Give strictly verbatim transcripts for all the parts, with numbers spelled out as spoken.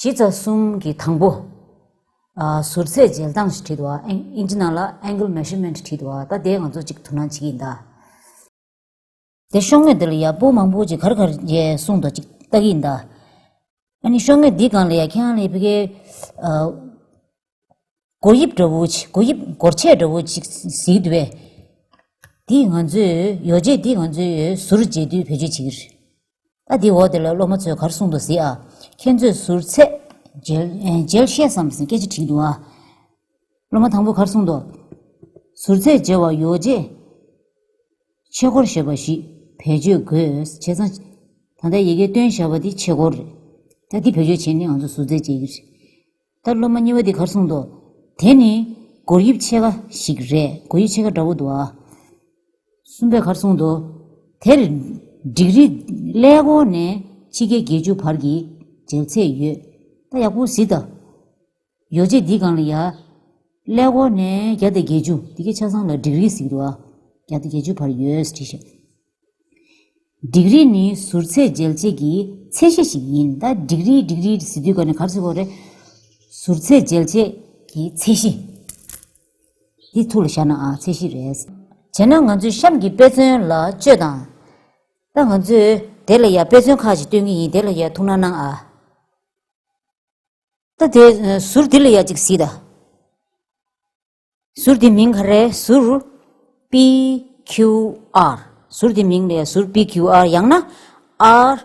ཇི་ཙ་གསུམ་གྱི་དང་པོ། ཨ། ཟུར་ཚད་འཇལ་སྟངས་ཤིག་བྲིས་འདུག་བ། ཨིན་ཨིན་ཇི་ནང་ལ་angle measurement བྲིས་འདུག་བ། ད་དེ་ང་ཚོ་གཅིག་ཐུགས་སྣང་བྱེད་ཀྱི་ཡིན་ད། དེ་ཤོག་ངོས་འདི་ལ་ཡ་པོ་མང་པོ་ཅིག་ག་རེ་ག་རེ་གསུངས་འདུག་ཅིག་ལྟ་གི་ཡིན་ད། ཨ་ནི་ཤོག་ངོས་འདིའི་སྒང་ལ་ཡ་ཁྱེད་རང་ལ་ཡ་ཕ་གིའི། ཨ། སྒོར་དབྱིབས་འདྲ་བོ་ཅིག་སྒོར་དབྱིབས་སྒོར་ཆས་འདྲ་བོ་ཅིག་གཟིགས་འདུག་པས། འདི་ང་ཚོས་ཡོ་བྱད་འདི་ང་ཚོས་ཟུར་འཇལ་དུས་བེད་སྤྱོད་བྱེད་ཀྱི་རེད། ད་འདི་འོག་དེ་ལ་སློབ་མ་ཚོས་ག་རེ་གསུངས་འདུག་གཟིགས་ཨ། ཁྱེད་ཚོས་ཟུར་ཚད་འཇལ་ཨེ་འཇལ་ཤེས་སམ་ཟེར་སྐད་ཆ་དྲིས་འདུག་ཨ། སློབ་མ་དང་པོ་ག་རེ་གསུངས་འདུག་ཟུར་ཚད་འཇལ་བར་ཡོ་བྱད་ཆས་སྒོར་ཞེས་པ་ཞིག་བེད་སྤྱོད་དགོས། བྱས་ཙང་ད་ལྟ་ཡི་གེ་སྟོན་བཞག་པ་འདི་ཆས་སྒོར་རེད། ད་འདི་བེད་སྤྱོད་བྱས་ནས་ང་ཚོ་ཟུར་ཚད་འཇལ་གྱི་རེད། ད་སློབ་མ་གཉིས་པ་འདི་ག་རེ་གསུངས་འདུག་དེ་ནི་སྒོར་དབྱིབས་ཕྱེད་ཀ་ཞིག་རེད། སྒོར་དབྱིབས་ཕྱེད་ཀ་འདྲ་བོ་འདུག་ཨ། གསུམ་པས་ག་རེ་གསུངས་འདུག་དེར་ཌིག་རི་ཀླད་ཀོར་ནས་ཕྱི་རྒྱལ་བརྒྱད་ཅུ་བར་གྱི་འཇལ་ཚད་ཡོད། ད་ཡག་པོ་གཟིགས་དང་། ཡོ་བྱད་འདིའི་སྒང་ལ་ཡ། ཀླད་ཀོར་ནས་བརྒྱ་དང་བརྒྱད་ཅུ་འདི་གའི་ཆ་ཚང་ལ་ཌིག་རི་ཟེར་གྱི་འདུག་ཨ། བརྒྱ་དང་བརྒྱད་ཅུ་བར་ཡོད་ཟེར་བྲིས་ཤག་ཌིག་རི་ནི་ཟུར་ཚད་འཇལ་བྱེད་ཀྱི་ཚད་གཞི་ཞིག་ཡིན། ད་ཌིག་རི་ཌིག་རི་ཟེར་དུས་ག་ནས་ག་རེ་ཟེར་དགོས་རེད། ཟུར་ཚད་འཇལ་བྱེད་ཀྱི་ཚད་གཞི། འདི་ཐུགས་ལ་བཞག་ན་ཨ་ཚད་གཞི་རེད། བྱས་ན་ང་ཚོས་གཤམ་གྱི་དཔེ་མཚོན་ལ་དཔྱོད་དང་། ད་ང་ཚོས་དེ་ལ་ཡ་དཔེ་མཚོན་ཁག་ཅིག་སྟོན་གྱི་ཡིན། དེ་ལ་ཡ་ཐུགས་སྣང་གནང་ཨ། ད་དེ་ཟུར་འདི་ལ་ཡ་ཅིག་གཟིགས་དང་། ཟུར་འདི་མིང་ག་རེ། ཟུར་པི་ཁྱུ་ཨར། ཟུར་འདི་མིང་ལ་ཡ་ཟུར་པི་ཁྱུ་ཨར་ཡང་ན་ཨར་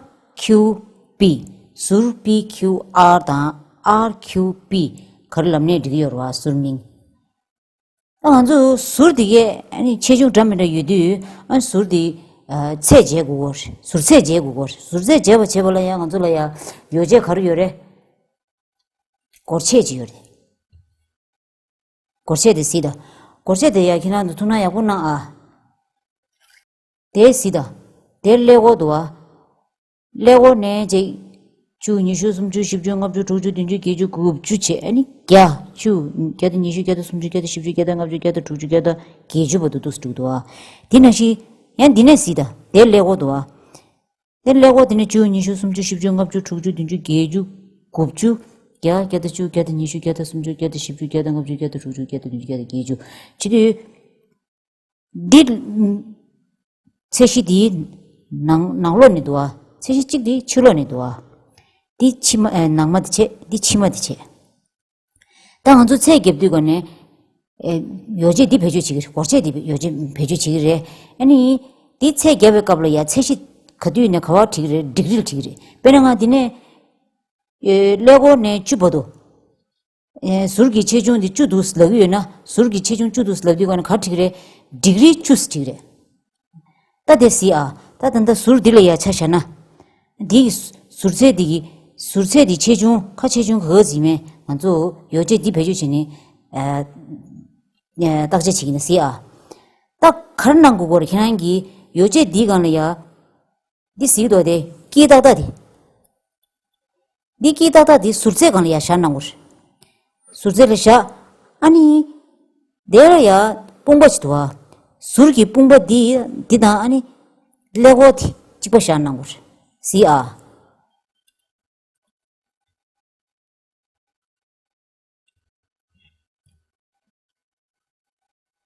ཁྱུ་པི། ཟུར་པི་ཁྱུ་ཨར་དང་ཨར་ཁྱུ་པི་ག་རེ་ལབ་ནས་འབྲི་གི་ཡོད་རེད་བ། ཟུར་མིང་། ད་ང་ཚོ་ཟུར་འདི་གའི་ཨ་ནི་ཆེ་ཆུང་འདྲ་མི་འདྲ་ཡོད་དུས་ཨ་ཟུར་འདི་ཨ་ཚད་འཇལ་དགོས་གོ། ཟུར་ཚད་འཇལ་དགོས་གོ། ཟུར་ཚད་འཇལ་བ་བྱེད་པ་ལ་ཡང་ང་ཚོ་ལ་ཡ་ཡོ་བྱད་ག་རེ་ཡོད་རེད། སྒོར་ཆས་ཅིག་ཡོད་རེད། སྒོར་ཆས་དེ་གཟིགས་དང་། སྒོར་ཆས་དེ་ཡ་ཁྱེད་རང་ཚོ་ཐུགས་སྣང་ཡག་པོ་གནང་ཨ། དེ་གཟིགས་དང་། དེ་ཀླད་ཀོར་འདུག་ཨ། ཀླད་ཀོར་ནས་ཅིག་བཅུ། ཉི་ཤུ། སུམ་ཅུ། བཞི་བཅུ། ལྔ་བཅུ། དྲུག་ཅུ། བདུན་ཅུ། བརྒྱད་ཅུ། དགུ་བཅུ་བྱས་ཨ་ནི་བརྒྱ། བཅུ། བརྒྱ་དང་ཉི་ཤུ། བརྒྱ་དང་སུམ་ཅུ། བརྒྱ་དང་བཞི་བཅུ། བརྒྱ་དང་ལྔ་བཅུ། བརྒྱ་དང་དྲུག་ཅུ། བརྒྱ་དང་བརྒྱད་ཅུ་བར་དུ་འདུག་སེ་འདུག་འདུག་ཨ། དེ་ནང་བཞིན་ཡང་འདི་ནས་གཟིགས་དང་། དེ་ཀླད་ཀོར་འདུག་ཨ། དེ་ཀླད་ཀོར་དེ་ནས་བཅུ། ཉི་ཤུ། སུམ་ཅུ། བཞི་བཅུ། ལྔ་བཅུ། དྲུག་ཅུ། བདུན་ཅུ། བརྒྱད་ཅུ། དགུ་བཅུ། བརྒྱ། བརྒྱ་དང་བཅུ། བརྒྱ་དང་ཉི་ཤུ། བརྒྱ་དང་སུམ་ཅུ། བརྒྱ་དང་བཞི་བཅུ། བརྒྱ་དང་ལྔ་བཅུ། བརྒྱ་དང་དྲུག་ཅུ། བརྒྱ་དང་བདུན་ཅུ། བརྒྱ་དང་བརྒྱད་ཅུ། བྱེད་དུས། འདི། ཚད་གཞི་འདི། ནང་ནང་ལོགས་ནས་འདུག་ཨ། ཚད་གཞི་གཅིག་འདི་ཕྱི་ལོགས་ནས་འདུག་ཨ། འདི་ཕྱི་མ་ཨེ་ནང་མ་འདི་བྱས། འདི་ཕྱི་མ་འདི་བྱས། ད་ང་ཚོ་ཚད་རྒྱབ་དུས་ག་ནས། ཨེ། ཡོ་བྱད་འདི་བེད་སྤྱོད་བྱེད་ཀྱི་རེད། སྒོར་ཆས་འདི་ཡོ་བྱད་བེད་སྤྱོད་བྱེད་ཀྱི་རེད། ཨ་ནི། འདི་ཚད་རྒྱབ་པའི་སྐབས་ལ་ཡ་ཚད་གཞི་ག་དུས་ནས་ག་བར་བྲིས་ཀྱི་རེད། ཌིག་རི་ལ་བྲིས་ཀྱི་རེད། དཔེར་ན་ང་འདི་ནས། ཨེ། ཀླད་ཀོར་ནས་བཅུ་བར་དུ། ཨེ། ཟུར་གྱི་ཆེ་ཆུང་འདི་བཅུ་འདུག་ལབ་ཀྱི་ཡོད་ན། ཟུར་གྱི་ཆེ་ཆུང་བཅུ་འདུག་ལབ་དུས་ག་ནས་ག་བྲིས་ཀྱི་རེད། ཌིག་རི་བཅུ་བྲིས་ཀྱི་རེད། ད་དེ་གཟིགས་ཨ། ད་ད་ལྟ་ཟུར་འདི་ལ་ཡ་ཆ་བཞག་ན། འདི་གི་ཟུར་ཚད་འདི་གི་ཟུར་ཚད་འདི་ཆེ་ཆུང་ཁ་ཆེ་ཆུང་ག་ག་ཟིག་མེད། ང་ཚོ་ཡོ་བྱད་འདི་བེད་སྤྱོད་བྱས་ནས། ཨ། ཨ། བརྟག་དཔྱད་བྱེད་ཀྱི་ན་གཟིགས་ཨ། ད་ག་རེ་གནང་དགོས་གོ་རེད། ཁྱེད་རང་གིས་ཡོ་བྱད་འདིའི་སྒང་ལ་ཡ། འདི་གཟིགས་དོ། དེ་དཀྱིལ་ཏག་ཏག་དེ། འདི་དཀྱིལ་ཏག་ཏག་འདི་ཟུར་ཚད་སྒང་ལ་ཡ་བཞག་གནང་དགོས་རེད། ཟུར་ཚད་ལ་བཞག་ཨ་ནི། དེ་ལ་ཡ་དཔུང་པ་ཅིག་འདུག་ཨ། ཟུར་གྱི་དཔུང་པ་འདི་འདི་དང་ཨ་ནི། ཀླད་ཀོར་དེ་གཅིག་པ་བཞག་གནང་དགོས་རེད། གཟིགས་ཨ།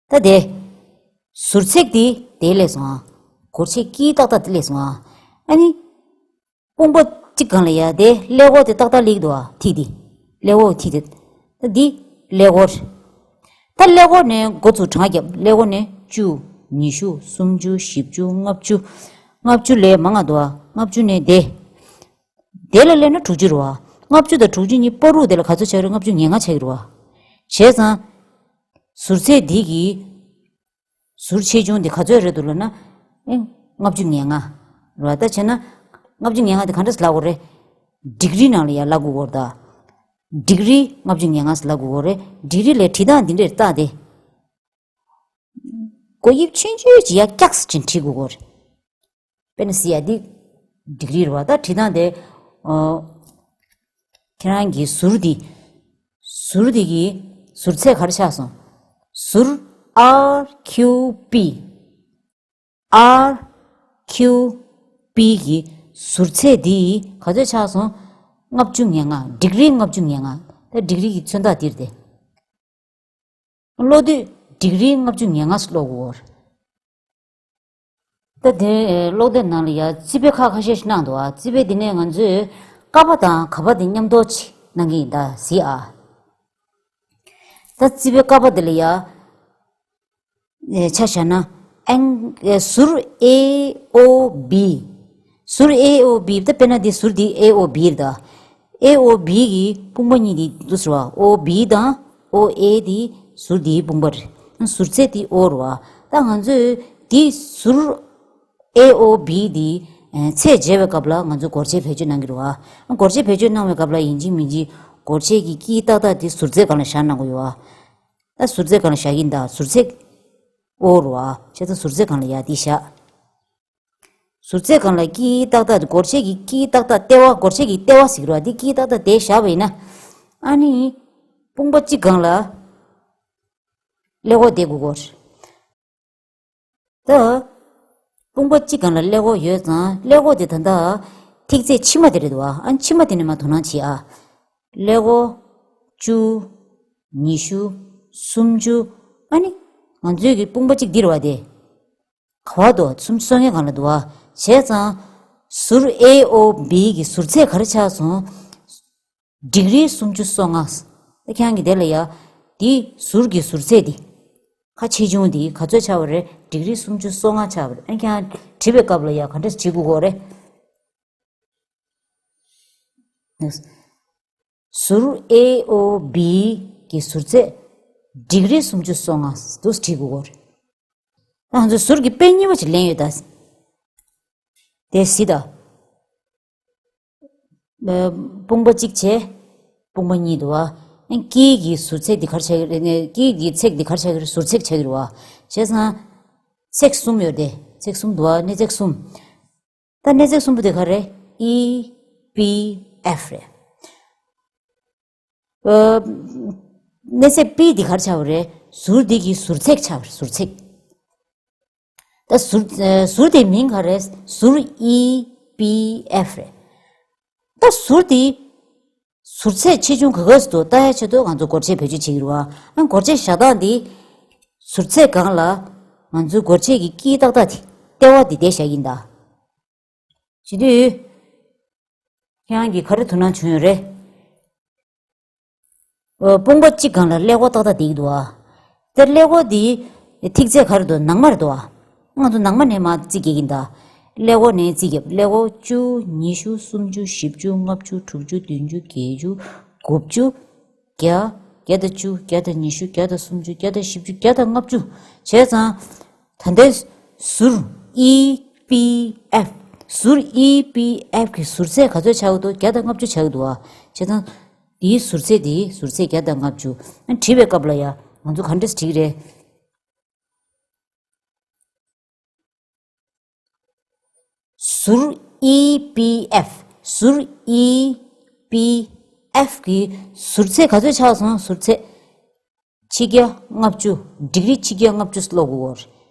ད་དེ། ཟུར་ཚད་དེ་དེ་སླེབས་སོང་ཨ། སྒོར་ཆས་དཀྱིལ་ཏག་ཏག་དེ་སླེབས་སོང་ཨ། ཨ་ནི། དཔུང་པ་གཅིག་སྒང་ལ་ཡ་དེ་ཀླད་ཀོར་དེ་ཏག་ཏག་སླེབས་འདུག་ཨ། ཐིག་དེ། ཀླད་ཀོར་ཐིག་དེ། ད་འདི་ཀླད་ཀོར། ད་ཀླད་ཀོར་ནས་འགོ་ཚུགས་གྲངས་བརྒྱབ། ཀླད་ཀོར་ནས་བཅུ། ཉི་ཤུ། སུམ་ཅུ། བཞི་བཅུ། ལྔ་བཅུ། ལྔ་བཅུ་ལས་མང་ང་འདུག་ཨ། ལྔ་བཅུ་ནས་དེ། དེ་ལ་སླེབས་ན་དྲུག་ཅུ་རེད་བ། ལྔ་བཅུ་དང་དྲུག་ཅུ་གཉིས་བར་དུ་དེ་ལ་ག་ཚོད་ཆགས་རེད། ལྔ་བཅུ་ང་ལྔ་ཆགས་ཀྱི་རེད་བ། བྱས་ཙང་། ཟུར་ཚད་འདི་གི་ཟུར་ཆེ་ཆུང་འདི་ག་ཚོད་རེད་འདུག་ལབ་ན། ཨེ། ལྔ་བཅུ་ང་ལྔ་རེད་བ། ད་བྱས་ན། ལྔ་བཅུ་ང་ལྔ་འདི་ག་འདྲ་ལབ་དགོས་རེད། ཌིག་རི་ནང་ལ་ཡ་ལབ་དགོས་ཀྱི་ཡོད་རེད་ད། ཌིག་རི་ལྔ་བཅུ་ང་ལྔ་ལབ་དགོས་ཀྱི་ཡོད་རེད། ཌིག་རི་ལ་བྲིས་སྟངས་འདི་འདྲས་བལྟས་ཏེ། སྒོར་དབྱིབས་ཆུང་ཆུང་ཅིག་ཡར་བཀྱགས་ཅིག་བྲིས་དགོས་ཀྱི་ཡོད་རེད། དཔེར་ན་གཟིགས་ཡ་འདི་ཌིག་རི་རེད་བ། ད་བྲིས་སྟངས་དེ། ཨོ། ཁྱེད་རང་གི་ཟུར་འདི། ཟུར་འདི་གི་ཟུར་ཚད་ག་རེ་ཆགས་སོང་། ཟུར་ཨར་ཁྱུ་པི། ཨར་ཁྱུ་པི་གི་ཟུར་ཚད་འདི་ག་ཚོད་ཆགས་སོང་། ལྔ་བཅུ་ང་ལྔ། ཌིག་རི་ལྔ་བཅུ་ང་ལྔ། ད་ཌིག་རི་གི་མཚོན་རྟགས་འདིར་ཏེ། ཀློག་དུས་ཌིག་རི་ལྔ་བཅུ་ང་ལྔ་ཀློག་དགོས། ད་དེ་ཀློག་དེབ་ནང་ལ་ཡ་རྩིས་དཔེ་ཁག་ཁ་ཤས་ཤིག་གནང་འདུག་ཨ། རྩིས་དཔེ་འདི་ནས་ང་ཚོས་ཀ་པ་དང་ག་པ་དེ་མཉམ་འདོགས་ཅིག་གནང་གི་ཡིན་ད་གཟིགས་ཨ། ད་རྩིས་དཔེ་ཀ་པ་དེ་ལ་ཡ། ཆ་བཞག་ན། ཨང་། ཟུར་ཨེ་ཨོ་བི། ཟུར་ཨེ་ཨོ་བི། ད་དཔེར་ན་འདི་ཟུར་འདི་ཨེ་ཨོ་བི་རེད་ད། ཨེ་ཨོ་བི་གི་དཔུང་པ་གཉིས་འདི་འདུག་ཟེར་བ། ཨོ་བི་དང་ཨོ་ཨེ་འདི་ཟུར་འདིའི་དཔུང་པ་རེད། ཟུར་ཚད་འདི་ཨོ་རེད་བ། ད་ང་ཚོས་འདི་ཟུར་ཨེ་ཨོ་བི་འདི་ཚད་འཇལ་བའི་སྐབས་ལ་ང་ཚོས་སྒོར་ཆས་བེད་སྤྱོད་གནང་གི་རེད་བ། སྒོར་ཆས་བེད་སྤྱོད་གནང་བའི་སྐབས་ལ་ཡིན་གཅིག་མིན་གཅིག་སྒོར་ཆས་ཀྱི་དཀྱིལ་ཏག་ཏག་འདི་ཟུར་ཚད་སྒང་ལ་བཞག་གནང་དགོས་ཡོད་བ། ད་ཟུར་ཚད་སྒང་ལ་བཞག་གིན་ད། ཟུར་ཚད་ཨོ་རུ་བ། བྱས་ཙང་ཟུར་ཚད་སྒང་ལ་ཡ་འདི་བཞག། ཟུར་ཚད་སྒང་ལ་དཀྱིལ་ཏག་ཏག་སྒོར་ཆས་ཀྱི་དཀྱིལ་ཏག་ཏག་ལྟེ་བ། སྒོར་ཆས་ཀྱི་ལྟེ་བ་ཟེར་གི་རེད་བ། འདི་དཀྱིལ་ཏག་ཏག་དེ་བཞག་པ་ཡིན་ན། ཨ་ནི། དཔུང་པ་གཅིག་སྒང་ལ་ཀླད་ཀོར་དེ་དགོས་ཀྱི་རེད། ད། དཔུང་པ་གཅིག་སྒང་ལ་ཀླད་ཀོར་ཡོད་ཙང་ཀླད་ཀོར་དེ་ད་ལྟ་ཐིག་ཚད་ཕྱི་མ་དེ་རེད་འདུག་བ། ཨ་ནི་ཕྱི་མ་དེ་ནས་མར་དོ་སྣང་བྱེད་ཨ། ཀླད་ཀོར་བཅུ། ཉི་ཤུ། སུམ་ཅུ། ཨ་ནི། ང་ཚོའི་གི་དཔུང་པ་གཅིག་འདི་རེད་བ་དེ། ག་པར་འདུག་སུམ་ཅུ་སོ་ལྔའི་སྒང་ལ་འདུག་བ། བྱས་ཙང་། ཟུར་ཨེ་ཨོ་བི་གི་ཟུར་ཚད་ག་རེ་ཆགས་སོང་། ཌིག་རི་སུམ་ཅུ་སོ་ལྔ། ཨ་ཁྱེད་རང་གི་དེ་ལ་ཡ། འདི་ཟུར་གྱི་ཟུར་ཚད་འདི། ཁ་ཆེ་ཆུང་འདི་ག་ཚོད་ཆགས་པ་རེད། ཌིག་རི་སུམ་ཅུ་སོ་ལྔ་ཆགས་པ་རེད། ཨ་ཁྱེད་རང་བྲིས་པའི་སྐབས་ལ་ཡ་ག་འདྲས་བྲིས་དགོས་ཀྱི་རེད། ཟུར་ཨེ་ཨོ་བི་གི་ཟུར་ཚད་ཌིག་རི་སུམ་ཅུ་སོ་ལྔ་འདུག་བྲིས་དགོས་ཀྱི་རེད། ད་ང་ཚོ་ཟུར་གྱི་དཔེ་གཉིས་པ་ཅིག་ལེན་ཡོད་ད། དེ་གཟིགས་དང་། དཔུང་པ་གཅིག་བྱས། དཔུང་པ་གཉིས་འདུག་བ། ཨ་ནི་དཀྱིལ་གྱི་ཟུར་ཚད་འདི་ག་རེ་ཆགས་ཀྱི་རེད། དཀྱིལ་གྱི་ཚད་འདི་ག་རེ་ཆགས་ཀྱི་རེད། ཟུར་ཚད་ཆགས་ཀྱི་རེད་བ། བྱས་ཙང་། ཚེག་གསུམ་ཡོད་དེ། ཚེག་གསུམ་འདུག་བ། སྣེ་ཚེག་གསུམ། ད་སྣེ་ཚེག་གསུམ་པོ་དེ་ག་རེ། ཨི། པི། ཨེཕ་རེད། ཨ། སྣེ་ཚེག་པི་འདི་ག་རེ་ཆགས་པ་རེད། ཟུར་འདི་གི་ཟུར་ཚད་ཆགས་པ་རེད། ཟུར་ཚད། ད་ཟུར། ཨ། ཟུར་དེའི་མིང་ག་རེ། ཟུར་ཨི། པི། ཨེཕ་རེད། ད་ཟུར་དེ། ཟུར་ཚད་ཆེ་ཆུང་ག་ག་ཟེར་དུ་ལྟ་ཡ་ཆེད་དུ་ང་ཚོ་སྒོར་ཆས་བེད་སྤྱོད་བྱེད་ཀྱི་རེད་བ། ཨ། སྒོར་ཆས་བཞག་སྟངས་འདི། ཟུར་ཚད་སྒང་ལ། ང་ཚོའི་སྒོར་ཆས་ཀྱི་དཀྱིལ་ཏག་ཏག་དེ། ལྟེ་བ་འདི་དེ་བཞག་གིན་ད། བྱེད་དུས། ཁྱེད་རང་གིས་ག་རེ་དོ་སྣང་བྱུང་ཡོད་རེད། ཨོ། དཔུང་པ་གཅིག་སྒང་ལ་ཀླད་ཀོར་ཏག་ཏག་བསྡད་ཀྱི་འདུག་ཨ། དེ་ཀླད་ཀོར་འདི་ཐིག་ཚད་ག་རེ་འདུག་ནང་མ་རེད་འདུག་ཨ། ང་ཚོ་ནང་མ་ནས་མར་རྩིས་རྒྱག་གིན་ད། ཀླད་ཀོར་ནས་རྩིས་རྒྱབ། ཀླད་ཀོར་བཅུ། ཉི་ཤུ། སུམ་ཅུ། བཞི་བཅུ། ལྔ་བཅུ། དྲུག་ཅུ། བདུན་ཅུ། བརྒྱད་ཅུ། དགུ་བཅུ། བརྒྱ། བརྒྱ་དང་བཅུ། བརྒྱ་དང་ཉི་ཤུ། བརྒྱ་དང་སུམ་ཅུ། བརྒྱ་དང་བཞི་བཅུ། བརྒྱ་དང་ལྔ་བཅུ། བྱས་ཙང་། ད་ལྟའི་ཟུར་ཨི། པི། ཨེཕ། ཟུར་ཨི། པི། ཨེཕ་གི་ཟུར་ཚད་ག་ཚོད་ཆགས་ཀྱི་འདུག་བརྒྱ་དང་ལྔ་བཅུ་ཆགས་ཀྱི་འདུག་ཨ། བྱས་ཙང་། དེའི་ཟུར་ཚད་དེ་ཟུར་ཚད་བརྒྱ་དང་ལྔ་བཅུ། ཨ། བྲིས་པའི་སྐབས་ལ་ཡ་ང་ཚོ་ག་འདྲས་བྲིས་རེད། ཟུར་ཨི། པི། ཨེཕ། ཟུར་ཨི། པི། ཨེཕ་གི་ཟུར་ཚད་ག་ཚོད་ཆགས་སོང་། ཟུར་ཚད་ཆིག་བརྒྱ་ལྔ་བཅུ། ཌིག་རི་ཆིག་བརྒྱ་ལྔ་བཅུ་ཀློག་དགོས།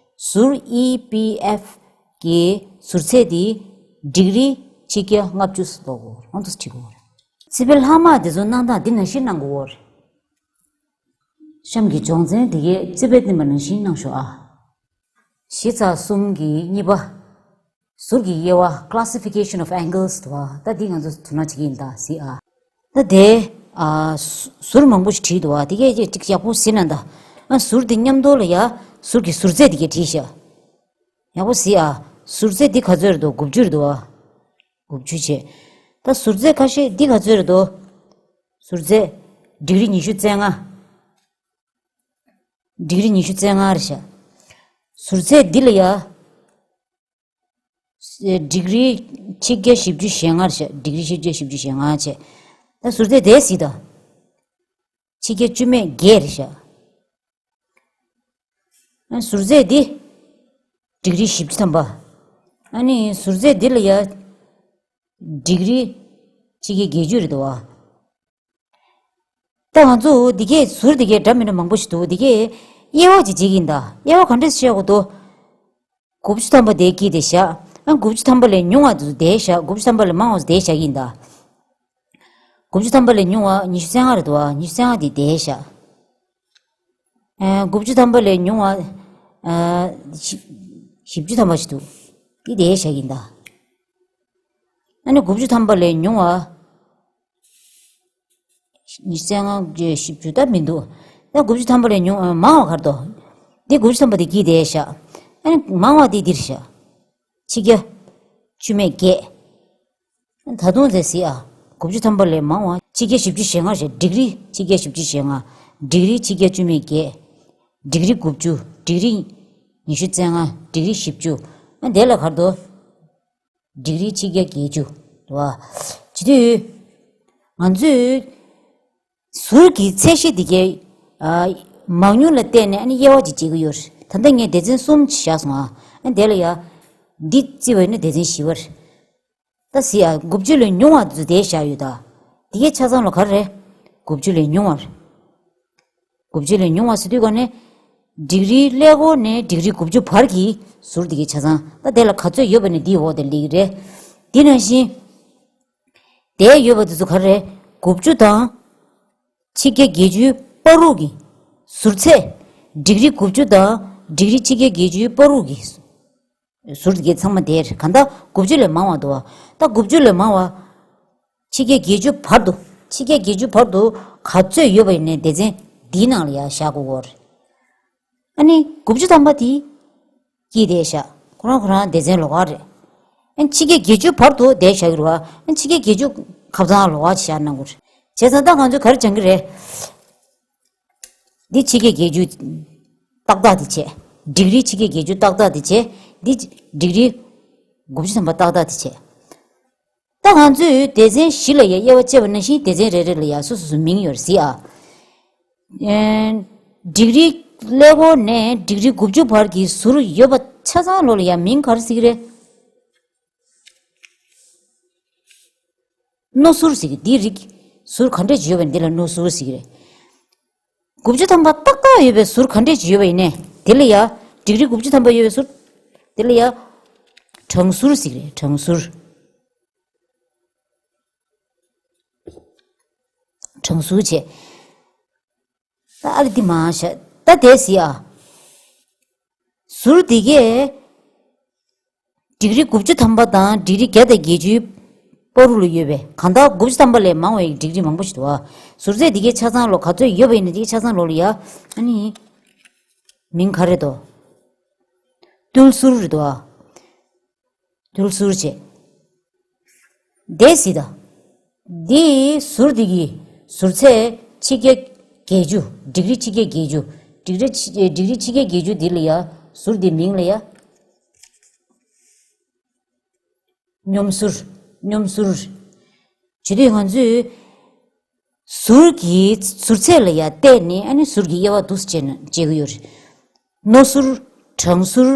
ཟུར་ཨི། པི། ཨེཕ་གི་ཟུར་ཚད་དེ་ཌིག་རི་ཆིག་བརྒྱ་ལྔ་བཅུ་ཀློག་དགོས། འོ་འདུག་སེ་བྲིས་དགོས། རྩིས་དཔེ་ལྷག་མ་དེ་ཚོ་གནང་སྟངས་འདི་ནང་བཞིན་གནང་དགོས། གཤམ་གྱི་སྦྱོང་ཚན་འདི་གའི་རྩིས་དཔེ་བསྟན་པ་ནང་བཞིན་གནང་ཤོག་ཨ། གཞི་རྩ་གསུམ་གྱི་གཉིས་པ། ཟུར་གྱི་དབྱེ་བ། Classification of angles དུ་བ། ད་འདི་ང་ཚོ་དོ་སྣང་བྱེད་ཀྱི་ཡིན་ད། གཟིགས་ཨ། ད་དེ། ཨ། ཟུ་ཟུར་མང་པོ་ཞིག་བྲིས་འདུག་བ། དེ་གས་ཅིག་ཅིག་ཡག་པོ་གཟིགས་ན་ད། ཨ། ཟུར་དེ་མཉམ་དུ་ལ་ཡ། ཟུར་གྱི་ཟུར་ཚད་དེ་གས་བྲིས་ཤག་ཡག་པོ་གཟིགས་ཨ། ཟུར་ཚད་འདི་ག་ཚོད་རེད་འདུག་དགུ་བཅུ་རེད་འདུག་བ། དགུ་བཅུ་བྱས། ད་ཟུར་ཚད་ཁ་ཤས་འདི་ག་ཚོད་རེད་འདུག་ཟུར་ཚད། ཌིག་རི་ཉི་ཤུ་རྩ་ལྔ། ཌིག་རི་ཉི་ཤུ་རྩ་ལྔ་རེད་ཤག་ཟུར་ཚད་འདི་ལ་ཡ། ཌིག་རི་ཆིག་བརྒྱ་བཞི་བཅུ་ཞེ་ལྔ་རེད་ཤག་ཌིག་རི་ཆིག་བརྒྱ་བཞི་བཅུ་ཞེ་ལྔ་བྱས། ད་ཟུར་ཚད་དེ་གཟིགས་དང་། ཆིག་བརྒྱ་བཅུ་མེད་བརྒྱད་རེད་ཤག་ཨ། ཟུར་ཚད་འདི། ཌིག་རི་བཞི་བཅུ་ཐམ་པ། ཨ་ནི་ཟུར་ཚད་འདི་ལ་ཡ། ཌིག་རི་ཆིག་བརྒྱ་བརྒྱད་ཅུ་རེད་འདུག་བ། ད་ང་ཚོ་འདི་གས་ཟུར་འདི་གས་འདྲ་མི་འདྲ་མང་པོ་ཞིག་འདུག་འདི་གས་དབྱེ་བ་ཅིག་འབྱེད་ཀྱི་ཡིན་ད། དབྱེ་བ་ག་འདྲས་བཤད་དགོས་འདུག་དགུ་བཅུ་ཐམ་པ་དེ་དཀྱིལ་དེ་བཞག་ཨ། དགུ་བཅུ་ཐམ་པ་ལས་ཉུང་བ་དེ་ཚོ་དེ་བཞག་དགུ་བཅུ་ཐམ་པ་ལས་མང་བ་དེ་བཞག་གི་ཡིན་ད། དགུ་བཅུ་ཐམ་པ་ལས་ཉུང་བ་ཉི་ཤུ་རྩ་ལྔ་རེད་འདུག་བ། ཉི་ཤུ་རྩ་ལྔ་དེ་བསྡད་བཞག་ཨ། དགུ་བཅུ་ཐམ་པ་ལས་ཉུང་བ། ཨ། བཞི་བཞི་བཅུ་ཐམ་པ་ཞིག་འདུག་འདི་བསྡད་བཞག་ཡིན་ད། ཨ་ནི་དགུ་བཅུ་ཐམ་པ་ལས་ཉུང་བ། ཉི་ཤུ་རྩ་ལྔ་བཅུ་བཞི་བཅུ་ད་མི་འདུག་ད་དགུ་བཅུ་ཐམ་པ་ལས་ཉུང་ཨ། མང་བ་ག་རེ་འདུག་འདི་དགུ་བཅུ་ཐམ་པ་དེ་གི་བསྡད་བཞག་ཨ་ནི་མང་བ་དེ་འདིར་བཞག་ཕྱི་རྒྱལ་བཅུ་མེད་བརྒྱད། ད་དུང་རེ་ཟིག་ཨ། དགུ་བཅུ་ཐམ་པ་ལས་མང་བ་ཕྱི་རྒྱལ་བཞི་བཅུ་ཞེ་ལྔ་རེད། ཌིག་རི་ཕྱི་རྒྱལ་བཞི་བཅུ་ཞེ་ལྔ། ཌིག་རི་ཕྱི་རྒྱལ་བཅུ་མེད་བརྒྱད། ཌིག་རི་དགུ་བཅུ། ཌིག་རི་ཉི་ཤུ་རྩ་ལྔ། ཌིག་རི་བཞི་བཅུ། ཨ་དེ་ལ་ག་རེ་འདུག་ཌིག་རི་ཕྱི་རྒྱལ་བརྒྱད་ཅུ་འདུག་བ། བྱེད་དུས་ང་ཚོས་ཟུར་གྱི་ཚད་གཞི་འདི་གའི་ཨ། མང་ཉུང་ལ་བལྟས་ནས་ཨ་ནི་དབྱེ་བ་ཅིག་འབྱེད་ཀྱི་ཡོད་རེད། ད་ལྟ་ངས་སྡེ་ཚན་གསུམ་བཞག་སོང་ཨ། ཨ་དེ་ལ་ཡ། འདི་བརྩིས་པ་ཡིན་ན་སྡེ་ཚན་བཞི་པ་རེད། ད་ཟེར་ཡ་དགུ་བཅུ་ལས་ཉུང་བ་ཚོ་དེ་བཞག་ཡོད་ད། དེ་གའི་ཆ་ཚང་ལོ་ག་རེ་རེད། དགུ་བཅུ་ལས་ཉུང་བ་རེད། དགུ་བཅུ་ལས་ཉུང་བ་ཟེར་དུས་ག་ནས། ཌིག་རི་ཀླད་ཀོར་ནས་ཌིག་རི་དགུ་བཅུ་བར་གྱི་ཟུར་དེ་གའི་ཆ་ཚང་ད་དེ་ལ་ག་ཚོད་ཡོད་པ་ནས་དེའི་འོག་དེ་སླེབས་ཀྱི་རེད། དེ་ནང་བཞིན། དེ་ཡོད་པ་དེ་ཚོ་ག་རེ་རེད། དགུ་བཅུ་དང་། ཕྱི་རྒྱལ་བརྒྱད་ཅུའི་བར་དུ་གི་ཟུར་ཚད། ཌིག་རི་དགུ་བཅུ་དང་ཌིག་རི་ཕྱི་རྒྱལ་བརྒྱད་ཅུའི་བར་དུ་གི་ཟུར་དེ་གའི་ཚང་མ་དེ་རེད། གང་ལྟར་དགུ་བཅུ་ལས་མང་བ་འདུག་བ། ད་དགུ་བཅུ་ལས་མང་བ། ཕྱི་རྒྱལ་བརྒྱད་ཅུ་བར་དུ། ཕྱི་རྒྱལ་བརྒྱད་ཅུ་བར་དུ་ག་ཚོད་ཡོད་པ་ཡིན་ནའི་སྡེ་ཚན་འདིའི་ནང་ལ་ཡར་བཞག་དགོས་ཀྱི་ཡོད་རེད། ཨ་ནི་དགུ་བཅུ་ཐམ་པ་དེ། སྐྱིད་དེ་བཞག་ཁོ་རང་ཁོ་རང་སྡེ་ཚན་ལོགས་ཀ་རེད། ཨ་ནི་ཕྱི་རྒྱལ་བརྒྱད་ཅུ་བར་དུ་བསྡད་བཞག་གི་རེད་བ། ཨ་ནི་ཕྱི་རྒྱལ་བརྒྱད་ཅུ་ཁ་ཚང་ལོགས་ཀ་ཅིག་བཞག་གནང་དགོས་རེད། བྱས་ཙང་ད་ང་ཚོས་ག་རེ་སྦྱང་གི་རེད། འདི་ཕྱི་རྒྱལ་བརྒྱད་ཅུ་ཏག་ཏག་དེ་བྱས། ཌིག་རི་ཕྱི་རྒྱལ་བརྒྱད་ཅུ་ཏག་ཏག་དེ་བྱས། འདི་ཌིག་རི་དགུ་བཅུ་ཐམ་པ་ཏག་ཏག་དེ་བྱས། ད་ང་ཚོས་སྡེ་ཚན་བཞི་ལ་ཡ་དབྱེ་བ་བཅད་པ་ནང་བཞིན་སྡེ་ཚན་རེ་རེ་ལ་ཡ་སོ་སོ་སོའི་མིང་ཡོད་རེད་ཟེར་ཨ། ཨེ། ཌིག་རི་ཀླད་ཀོར་ནས་ཌིག་རི་དགུ་བཅུ་བར་གྱི་ཟུར་ཡོད་པ་ཆ་ཚང་ལོ་ལ་ཡ་མིང་ག་རེ་ཟེར་གྱི་རེད། རྣོ་ཟུར་ཟེར་གྱི་འདིའི་རིགས། ཟུར་ག་འདྲས་ཡོད་པ་འདི་ལ་རྣོ་ཟུར་ཟེར་གྱི་རེད། དགུ་བཅུ་ཐམ་པ་ཏག་ཏག་ཡོད་པའི་ཟུར་ག་འདྲས་ཡོད་པ་ཡིན་ནའི་དེ་ལ་ཡ། ཌིག་རི་དགུ་བཅུ་ཐམ་པ་ཡོད་པའི་ཟུར། དེ་ལ་ཡ། གྲང་ཟུར་ཟེར་གྱི་རེད། གྲང་ཟུར། གྲང་ཟུར་བྱས། ད་ཨ་རི་འདི་མ་བཞག་ད་དེ་ཟེར་ཨ། ཟུར་འདི་གས། ཌིག་རི་དགུ་བཅུ་ཐམ་པ་དང་ཌིག་རི་བརྒྱ་དང་བརྒྱད་ཅུའི་བར་དུ་ལ་ཡོད་པའི་གང་ལྟར་དགུ་བཅུ་ཐམ་པ་ལས་མང་བའི་ཌིག་རི་མང་པོ་ཞིག་འདུག་ཨ། ཟུར་ཚད་འདི་གའི་ཆ་ཚང་ལོ་ག་ཚོད་ཡོད་པ་ཡིན་ན་འདི་གའི་ཆ་ཚང་ལོ་ལ་ཡ། ཨ་ནི། མིང་ག་རེ་འདུག་རྟུལ་ཟུར་རེད་འདུག་ཨ། རྟུལ་ཟུར་བྱས། འདི་ཟེར་ད། འདི་ཟུར་འདི་གི་ཟུར་ཚད་ཕྱི་རྒྱལ་བརྒྱད་ཅུ། ཌིག་རི་ཕྱི་རྒྱལ་བརྒྱད་ཅུ། ཌིག་རི་ཕྱི་ཌིག་རི་ཕྱི་རྒྱལ་བརྒྱད་ཅུ་འདི་ལ་ཡ། ཟུར་འདི་མིང་ལ་ཡ། སྙོམས་ཟུར། སྙོམས་ཟུར། བྱེད་དུས་ང་ཚོས་ཟུར་གྱི་ཟུར་ཚད་ལ་ཡ་བལྟས་ནས་ཨ་ནི་ཟུར་གྱི་དབྱེ་བ་འདུག་སེ་བྱས་ན་བྱེད་ཀྱི་ཡོད་རེད། རྣོ་ཟུར། གྲང་ཟུར།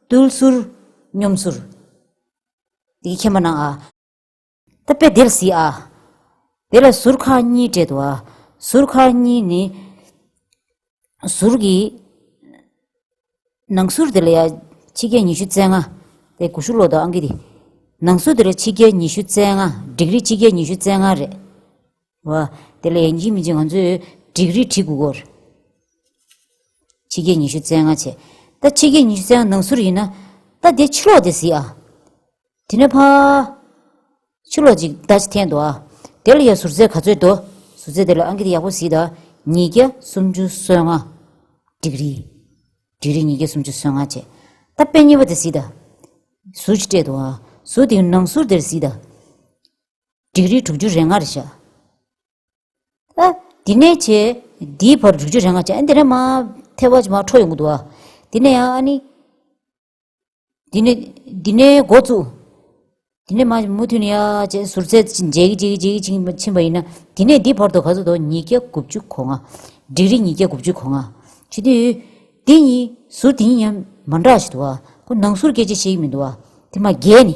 རྟུལ་ཟུར། སྙོམས་ཟུར། འདི་གི་མཁྱེན་པ་གནང་ཨ། ད་དཔེ་འདིར་གཟིགས་ཨ། དེ་ལ་ཟུར་ཁག་གཉིས་སྤྲད་འདུག་ཨ། ཟུར་ཁག་གཉིས་ནི། ཟུར་གྱི། ནང་ཟུར་དེ་ལ་ཡ། ཕྱི་རྒྱལ་ཉི་ཤུ་རྩ་ལྔ། དེ་དགུ་ཤུ་ལོ་དང་ཨང་ཀི་དེ། ནང་ཟུར་དེ་ལ་ཕྱི་རྒྱལ་ཉི་ཤུ་རྩ་ལྔ། ཌིག་རི་ཕྱི་རྒྱལ་ཉི་ཤུ་རྩ་ལྔ་རེད། བ། དེ་ལ་ཡིན་གཅིག་མིན་གཅིག་ང་ཚོས་ཌིག་རི་བྲིས་དགོས་ཀྱི་རེད། ཕྱི་རྒྱལ་ཉི་ཤུ་རྩ་ལྔ་བྱས། ད་ཕྱི་རྒྱལ་ཉི་ཤུ་རྩ་ལྔ་ནང་ཟུར་ཡིན་ན། ད་དེ་ཕྱི་ལོགས་དེ་གཟིགས་ཨ། དེ་ནས་ཕ། ཕྱི་ལོགས་ཅིག་ད་ཅིག་འཐེན་འདུག་ཨ། དེ་ལ་ཡ་ཟུར་ཚད་ག་ཚོད་འདུག་ཟུར་ཚད་དེ་ལ་ཨང་ཀི་དེ་ཡག་པོ་གཟིགས་དང་། ཉིས་བརྒྱ་སུམ་ཅུ་སོ་ལྔ། ཌིག་རི། ཌིག་རི་ཉིས་བརྒྱ་སུམ་ཅུ་སོ་ལྔ་བྱས། ད་དཔེ་གཉིས་པ་དེ་གཟིགས་དང་། ཟུར་ཅིག་སྤྲད་འདུག་ཨ། ཟུར་དེའི་ནང་ཟུར་དེར་གཟིགས་དང་། ཌིག་རི་དྲུག་ཅུ་རེ་ལྔ་རེད་ཤག་ད། འདི་ནས་བྱས། འདིའི་བར་དྲུག་ཅུ་རེ་ལྔ་བྱས། ཨ་འདི་ནས་མ། ཐལ་བ་ཅིག་མ་འཕྲོ་ཡོང་གི་འདུག་ཨ། འདི་ནས་ཡང་ཨ་ནི། འདི་ནས། འདི་ནས་འགོ་བཙུགས། འདི་ནས་མ་མུ་མཐུད་ནས་ཡ་བྱས་ཟུར་ཚད་ཅིག་འཇལ་གྱི་འཇལ་གྱི་འཇལ་གྱི་ཕྱིན་ཕྱིན་པ་ཡིན་ན། འདི་ནས་འདི་བར་དུ་ག་ཚོད་འདུག་ཉིས་བརྒྱ་དགུ་བཅུ་གོ་ལྔ། ཌིག་རི་ཉིས་བརྒྱ་དགུ་བཅུ་གོ་ལྔ། བྱེད་དུས། འདི་གཉིས་ཟུར་འདི་གཉིས་ཡང་མ་འདྲ་ཞིག་འདུག་ཨ། ཁོ་ནང་ཟུར་སྐད་ཆ་བཤད་ཀྱི་མི་འདུག་ཨ། དེ་མ་བརྒྱད་ནི།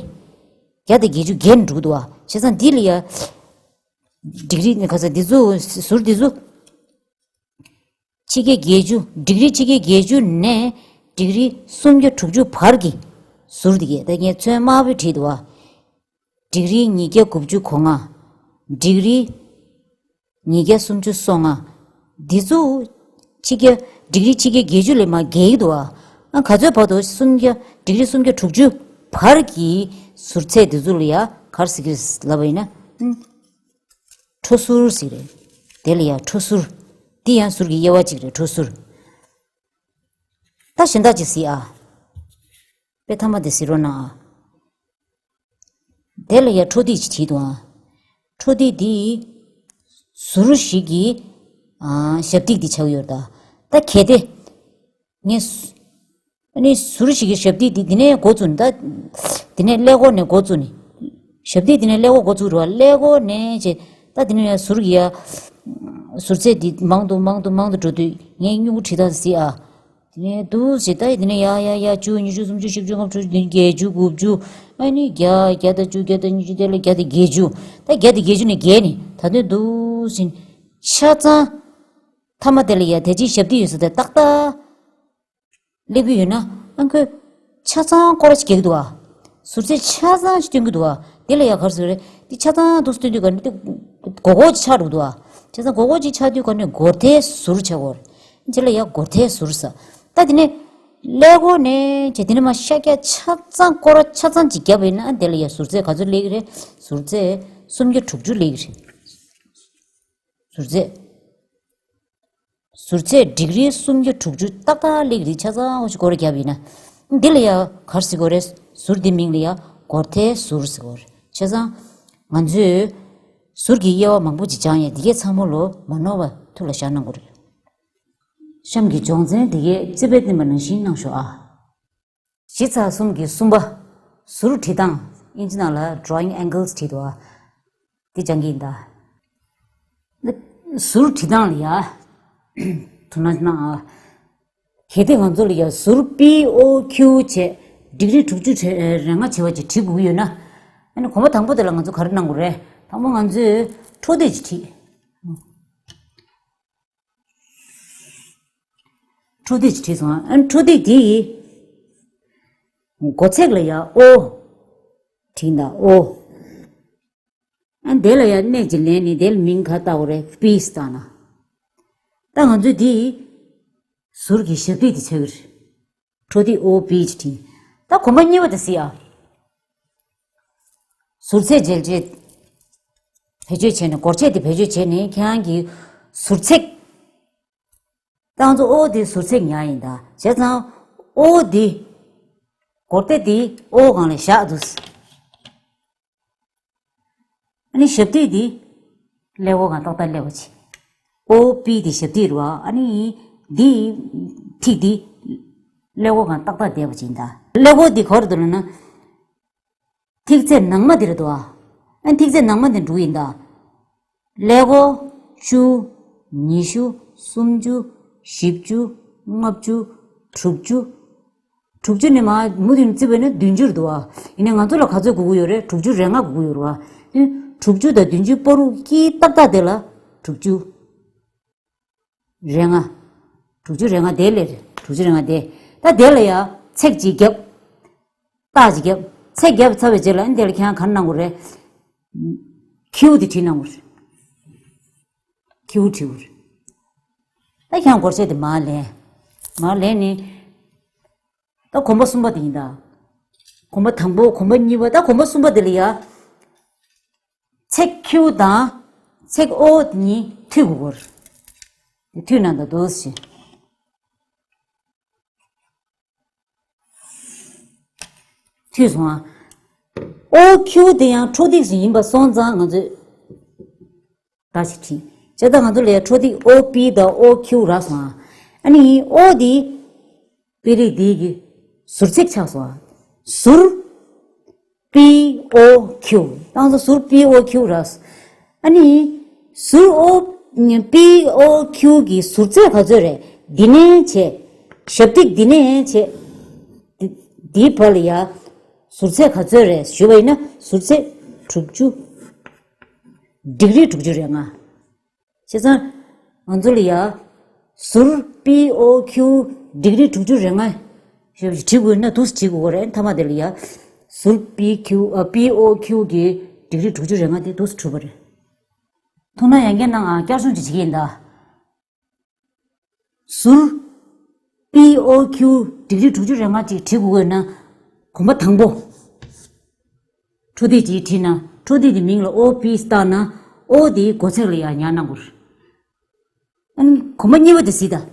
བརྒྱ་དང་བརྒྱད་ཅུ་བརྒྱད་ནི་འགྲོ་གི་འདུག་ཨ། བྱས་ཙང་འདི་ལ་ཡ། ཌིག་རི་ནི་ག་ཚོད་འདི་ཚོ་ཟུར་འདི་ཚོ། ཕྱི་རྒྱལ་བརྒྱད་ཅུ། ཌིག་རི་ཕྱི་རྒྱལ་བརྒྱད་ཅུ་ནས་ཌིག་རི་སུམ་བརྒྱ་དྲུག་ཅུ་བར་གྱི་ཟུར་དེ་གས་ད་ངས་ཚོན་དམར་པོས་བྲིས་འདུག་བ། ཌིག་རི་ཉིས་བརྒྱ་དགུ་བཅུ་གོ་ལྔ། ཌིག་རི་ ཉིས་བརྒྱ་སུམ་ཅུ་སོ་ལྔ། འདི་ཚོ་ཆིག་བརྒྱ། ཌིག་རི་ཆིག་བརྒྱ་བརྒྱད་ཅུ་ལས་མར་བརྒལ་གྱི་འདུག་ཨ། ཨ། ག་ཚོད་བར་དུ། སུམ་བརྒྱ། ཌིག་རི་སུམ་བརྒྱ་དྲུག་ཅུ་བར་གྱི་ཟུར་ཚད་འདི་ཚོ་ལ་ཡ་ག་རེ་ཟེར་གྱི་རེད་ལབ་པ་ཡིན་ན། ཨང་། འཕྲོ་ཟུར་ཟེར་གྱི་རེད། དེ་ལ་ཡ་འཕྲོ་ཟུར། འདི་ཡང་ཟུར་གྱི་དབྱེ་བ་གཅིག་རེད། འཕྲོ་ཟུར། ད་གཞན་དག་ཅིག་གཟིགས་ཨ། དཔེ་ཐ་མ་དེ་གཟིགས་རོགས་གནང་ཨ། དེ་ལ་ཡ་འཕྲོ་ཐིག་ཅིག་བྲིས་འདུག་ཨ། འཕྲོ་ཐིག་འདི་ཟུར་ཞིག་གི། ཨ། ཞབས་ཐིག་འདི་ཆགས་ཡོད་ད། ད་གལ་ཏེ་ངས། ཨ་ནི་ཟུར་ཞིག་གི་ཞབས་ཐིག་འདི་འདི་ནས་འགོ་བཙུགས་ནས། ད་འདི་ནས་ཀླད་ཀོར་ནས་འགོ་བཙུགས་ནས། ཞབས་ཐིག་འདི་ནས་ཀླད་ཀོར་འགོ་བཙུགས་རེད་བ། ཀླད་ཀོར་ནས་བྱས། ད་འདི་ནས་ཡ་ཟུར་གྱི་ཡ། ཟུར་ཚད་འདི་མང་དུ་མང་དུ་མང་དུ་འགྲོ་དུས་ངས་སྨྱུ་གུ་བྲིས་སྟངས་གཟིགས་ཨ། དེ་ནས་འདུག་ཟེར། ད་དེ་ནས་ཡར་ཡར་ཡར་བཅུ། ཉི་ཤུ། སུམ་ཅུ། བཞི་བཅུ། ལྔ་བཅུ། བརྒྱད་ཅུ། དགུ་བཅུ། ཨ་ནི་བརྒྱ། བརྒྱ་དང་བཅུ། བརྒྱ་དང་ཉི་ཤུ། དེ་ལས་བརྒྱ་དང་བརྒྱད་ཅུ། ད་བརྒྱ་དང་བརྒྱད་ཅུ་ནས་བརྒལ་ནས་ད་དུང་འདུག་ཟེར། ཆ་ཚང་མཐའ་མ་དེ་ལ་ཡ་དེ་ཅིག་ཞབས་ཐིག་ཡོད་ས་དེ་ཏག་ཏག་སླེབས་ཀྱི་ཡོད་ན། ཨ། ཁོས་ཆ་ཚང་སྐོར་ར་ཅིག་རྒྱག་གི་འདུག་ཨ། ཟུར་ཚད་ཆ་ཚང་ཞིག་སྟོན་གྱི་འདུག་ཨ། དེ་ལ་ཡ་ག་རེ་ཟེར་རེད། དེ་ཆ་ཚང་འདུག་སྟོན་དུས་ག་ནས་དེ་སྒོར་སྒོར་ཅིག་ཆགས་འགྲོ་གི་འདུག་ཨ། ཆ་ཚང་སྒོར་སྒོར་ཅིག་ཆགས་དུས་ག་ནས་སྒོར་ཐལ་ཟུར་ཆགས་ཀྱི་ཡོད་རེད། དེ་ལ་ཡ་སྒོར་ཐལ་ཟུར་ཟེར། ད་དེ་ནས་ཀླད་ཀོར་ནས་བྱས། དེ་ནས་མར་ཤར་རྒྱག་ཆ་ཚང་སྐོར་ར་ཆ་ཚང་ཅིག་བརྒྱབ་པ་ཡིན་ན། ཨ། དེ་ལ་ཡ་ཟུར་ཚད་ག་ཚོད་སླེབས་ཀྱི་རེད། ཟུར་ཚད་སུམ་བརྒྱ་དྲུག་ཅུ་སླེབས་ཀྱི་རེད། ཟུར་ཚད། ཟུར་ཚད་ཌིག་རི་སུམ་བརྒྱ་དྲུག་ཅུ་ཏག་ཏག་སླེབས་ཀྱི་རེད། ཆ་ཚང་ཨོ་ཅིག་སྐོར་ར་བརྒྱབ་ཡིན་ན། འདི་ལ་ཡ་ག་རེ་ཟེར་དགོས་རེད། ཟུར་འདི་མིང་ལ་ཡ་སྒོར་ཐལ་ཟུར་ཟེར་དགོས་རེད། བྱས་ཙང་ང་ཚོས་ཟུར་གྱི་དབྱེ་བ་མང་པོ་ཅིག་སྦྱངས་ཡ། འདི་གས་ཚང་མ་ལོ་མ་ནོར་བ་ཐུགས་ལ་བཞག་གནང་དགོས་རེད། གཤམ་གྱི་སྦྱོང་ཚན་འདི་གས་རྩིས་པས་བསྟན་པ་ནང་བཞིན་གནང་ཤོག་ཨ། གཞི་ཚགས་གསུམ་གྱི་གསུམ་པ། ཟུར་བྲིས་སྟངས། ཨིན་ཇི་ནང་ལ་drawing angles བྲིས་འདུག་ཨ། འདི་སྦྱང་གི་ཡིན་ད། ཟུར་བྲིས་སྟངས་ལ་ཡ་དོ་སྣང་གནང་ཨ། གལ་ཏེ་ང་ཚོ་ལ་ཡ་ཟུར་པི་ཨོ་ཁྱུ་བྱས། ཌིག་རི་དྲུག་ཅུ་རེ་ལྔ་བྱས་པ་ཅིག་བྲིས་དགོས་ཀྱི་ཡོད་ན། ཨ་ནི་གོམ་པ་དང་པོ་དེ་ལ་ང་ཚོ་ག་རེ་གནང་དགོས་རེད། དང་པོ་ང་ཚོས་འཕྲོ་མཐུད་ཅིག་བྲིས། འཕྲོ་མཐུད་ཅིག་བྲིས་སོང་། ཨ། འཕྲོ་མཐུད་དེ་ཡི་མགོ་ཚེག་ལ་ཡ་ཨོ་བྲིས་ད། ཨོ། ཨ། དེ་ལ་ཡ་སྣེ་གཅིག་ལེན་ནས་དེ་ལ་མིང་ག་རེ་བཏགས་དགོས་རེད། པི་ཟེར་བཏགས་ན། ད་ང་ཚོས་དེ་ཟུར་གྱི་ཞབས་ཐིག་དེ་ཆགས་ཀྱི་རེད། འཕྲོ་མཐུད་ཨོ་པི་ཅིག་བྲིས། ད་གོམ་པ་གཉིས་པ་དེ་གཟིགས་ཨ། ཟུར་ཚད་འཇལ་བྱེད་བེད་སྤྱོད་བྱས་ནས། སྒོར་ཆས་དེ་བེད་སྤྱོད་བྱས་ནས་ཁྱེད་རང་གི་ཟུར་ཚད། ད་ང་ཚོ་ཨོ་དེ་ཟུར་ཚད་ཉར་ཡིན་ད། བྱས་ཙང་ཨོ་དེ། སྒོར་ཐལ་དེ་ཨོ་སྒང་ལ་བཞག་འདུག། ཨ་ནི་ཞབས་ཐིག་དེ་ཀླད་ཀོར་སྒང་ཏག་ཏག་སླེབས་པ་བྱས། ཨོ་པི་དེ་ཞབས་ཐིག་རེད་བ། ཨ་ནི་འདི་ཐིག་དེ་ཀླད་ཀོར་སྒང་ཏག་ཏག་བསྡད་པ་བྱས་ཡིན་ད། ཀླད་ཀོར་འདི་ག་རེ་འདུག་ལབ་ན། ཐིག་ཚད་ནང་མ་འདི་རེད་དོ། ཨ། ཐིག་ཚད་ནང་མ་འདི་འགྲོ་གི་ཡིན་ད། ཀླད་ཀོར་བཅུ། ཉི་ཤུ། སུམ་ཅུ། བཞི་བཅུ། ལྔ་བཅུ། དྲུག་ཅུ། དྲུག་ཅུ་ནས་མར་མུ་མཐུད་རྩིས་པ་ཡིན་ན་བདུན་ཅུ་རེད་དོ། ཡིན་ནའི་ང་ཚོ་ལ་ག་ཚོད་དགོས་ཀྱི་ཡོད་རེད། དྲུག་ཅུ་རེ་ལྔ་དགོས་ཀྱི་ཡོད་རེད་བ། དེ་དྲུག་ཅུ་དང་བདུན་ཅུ་བར་དུ་དཀྱིལ་ཏག་ཏག་དེ་ལ་དྲུག་ཅུ་རེ་ལྔ། དྲུག་ཅུ་རེ་ལྔ་དེ་ལས་རེད། དྲུག་ཅུ་རེ་ལྔ་དེ། ད་དེ་ལ་ཡ་ཚེག་ཅིག་བརྒྱབ། རྟགས་ཅིག་བརྒྱབ། ཚེག་བརྒྱབ་ཚར་བའི་རྗེས་ལ། ཨ་ནི་དེ་ལ་ཁྱེད་རང་ག་རེ་གནང་དགོས་རེད། ཁྱེའུ་དེ་བྲིས་གནང་དགོས་རེད། ཁྱེའུ་བྲིས་དགོས་རེད། ད་ཁྱེད་རང་སྒོར་ཆས་དེ་མར་ལེན། མར་ལེན་ནས། ད་གོམ་པ་གསུམ་པ་དེ་ཡིན་ད། གོམ་པ་དང་པོ། གོམ་པ་གཉིས་པ། ད་གོམ་པ་གསུམ་པ་དེ་ལ་ཡ། ཚེག་ཁྱེའུ་དང་ཚེག་ཨོ་གཉིས་མཐུད་དགོས་ཀྱི་རེད། མཐུད་གནང་ད་འདུག་སེ། མཐུད་སོང་ཨ། ཨོ་ཁྱེའུ་དེ་ཡང་འཕྲོ་མཐུད་ཅིག་ཡིན་པ་སོང་ཙང་ང་ཚོས་ད་ཞིག་བྲིས། བྱས་ཙང་ང་ཚོ་ལ་ཡ་འཕྲོ་མཐུད་ཨོ་པི་དང་ཨོ་ཁྱེའུ་རག་སོང་ཨ། ཨ་ནི་ཨོ་དེ་པི་རིགས་འདི་གི་ཟུར་ཚེག་ཆགས་སོང་ཨ། ཟུར་པི་ཨོ་ཁྱེའུ། ད་ང་ཚོ་ཟུར་པི་ཨོ་ཁྱེའུ་རག་སོང་། ཨ་ནི་ཟུར་ཨོ། པི་ཨོ་ཁྱེའུ་གི་ཟུར་ཚད་ག་ཚོད་རེད། འདི་ནས་བྱས། ཞབས་ཐིག་འདི་ནས་བྱས། འདི་འདིའི་བར་ལ་ཡ་ཟུར་ཚད་ག་ཚོད་རེད་ཞུས་པ་ཡིན་ན། ཟུར་ཚད་དྲུག་ཅུ། ཌིག་རི་དྲུག་ཅུ་རེ་ལྔ། བྱས་ཙང་ང་ཚོ་ལ་ཡ་ཟུར་པི་ཨོ་ཁྱེའུ་ཌིག་རི་དྲུག་ཅུ་རེ་ལྔ་ཞེས་བྲིས་དགོས་ན་འདུག་སེ་བྲིས་དགོས་རེད། མཐའ་མ་དེ་ལ་ཡ་ཟུར་པི་ཁྱེའུ། ཨ། པི་ཨོ་ཁྱེའུ་གི་ཌིག་རི་དྲུག་ཅུ་རེ་ལྔ་དེ་འདུག་སེ་གྲུབ་པ་རེད། ཐུགས་སྣང་ཡང་བསྐྱར་གནང་ཨ། བསྐྱར་སྦྱོང་ཅིག་བྱེད་ཀྱི་ཡིན་ད། ཟུར། པི་ཨོ་ཁྱུ་ཌིག་རི་དྲུག་ཅུ་རེ་ལྔ་ཅིག་བྲིས་དགོས་དགོས་ན། གོམ་པ་དང་པོ། འཕྲོ་མཐུད་ཅིག་བྲིས་ན། འཕྲོ་མཐུད་དེ་མིང་ལ་ཨོ་པི་བཏགས་ན། ཨོ་དེ་སྒོ་ཚེག་ལ་ཡར་ཉར་གནང་དགོས། ཨ་ནི་གོམ་པ་གཉིས་པ་དེ་གཟིགས་དང་།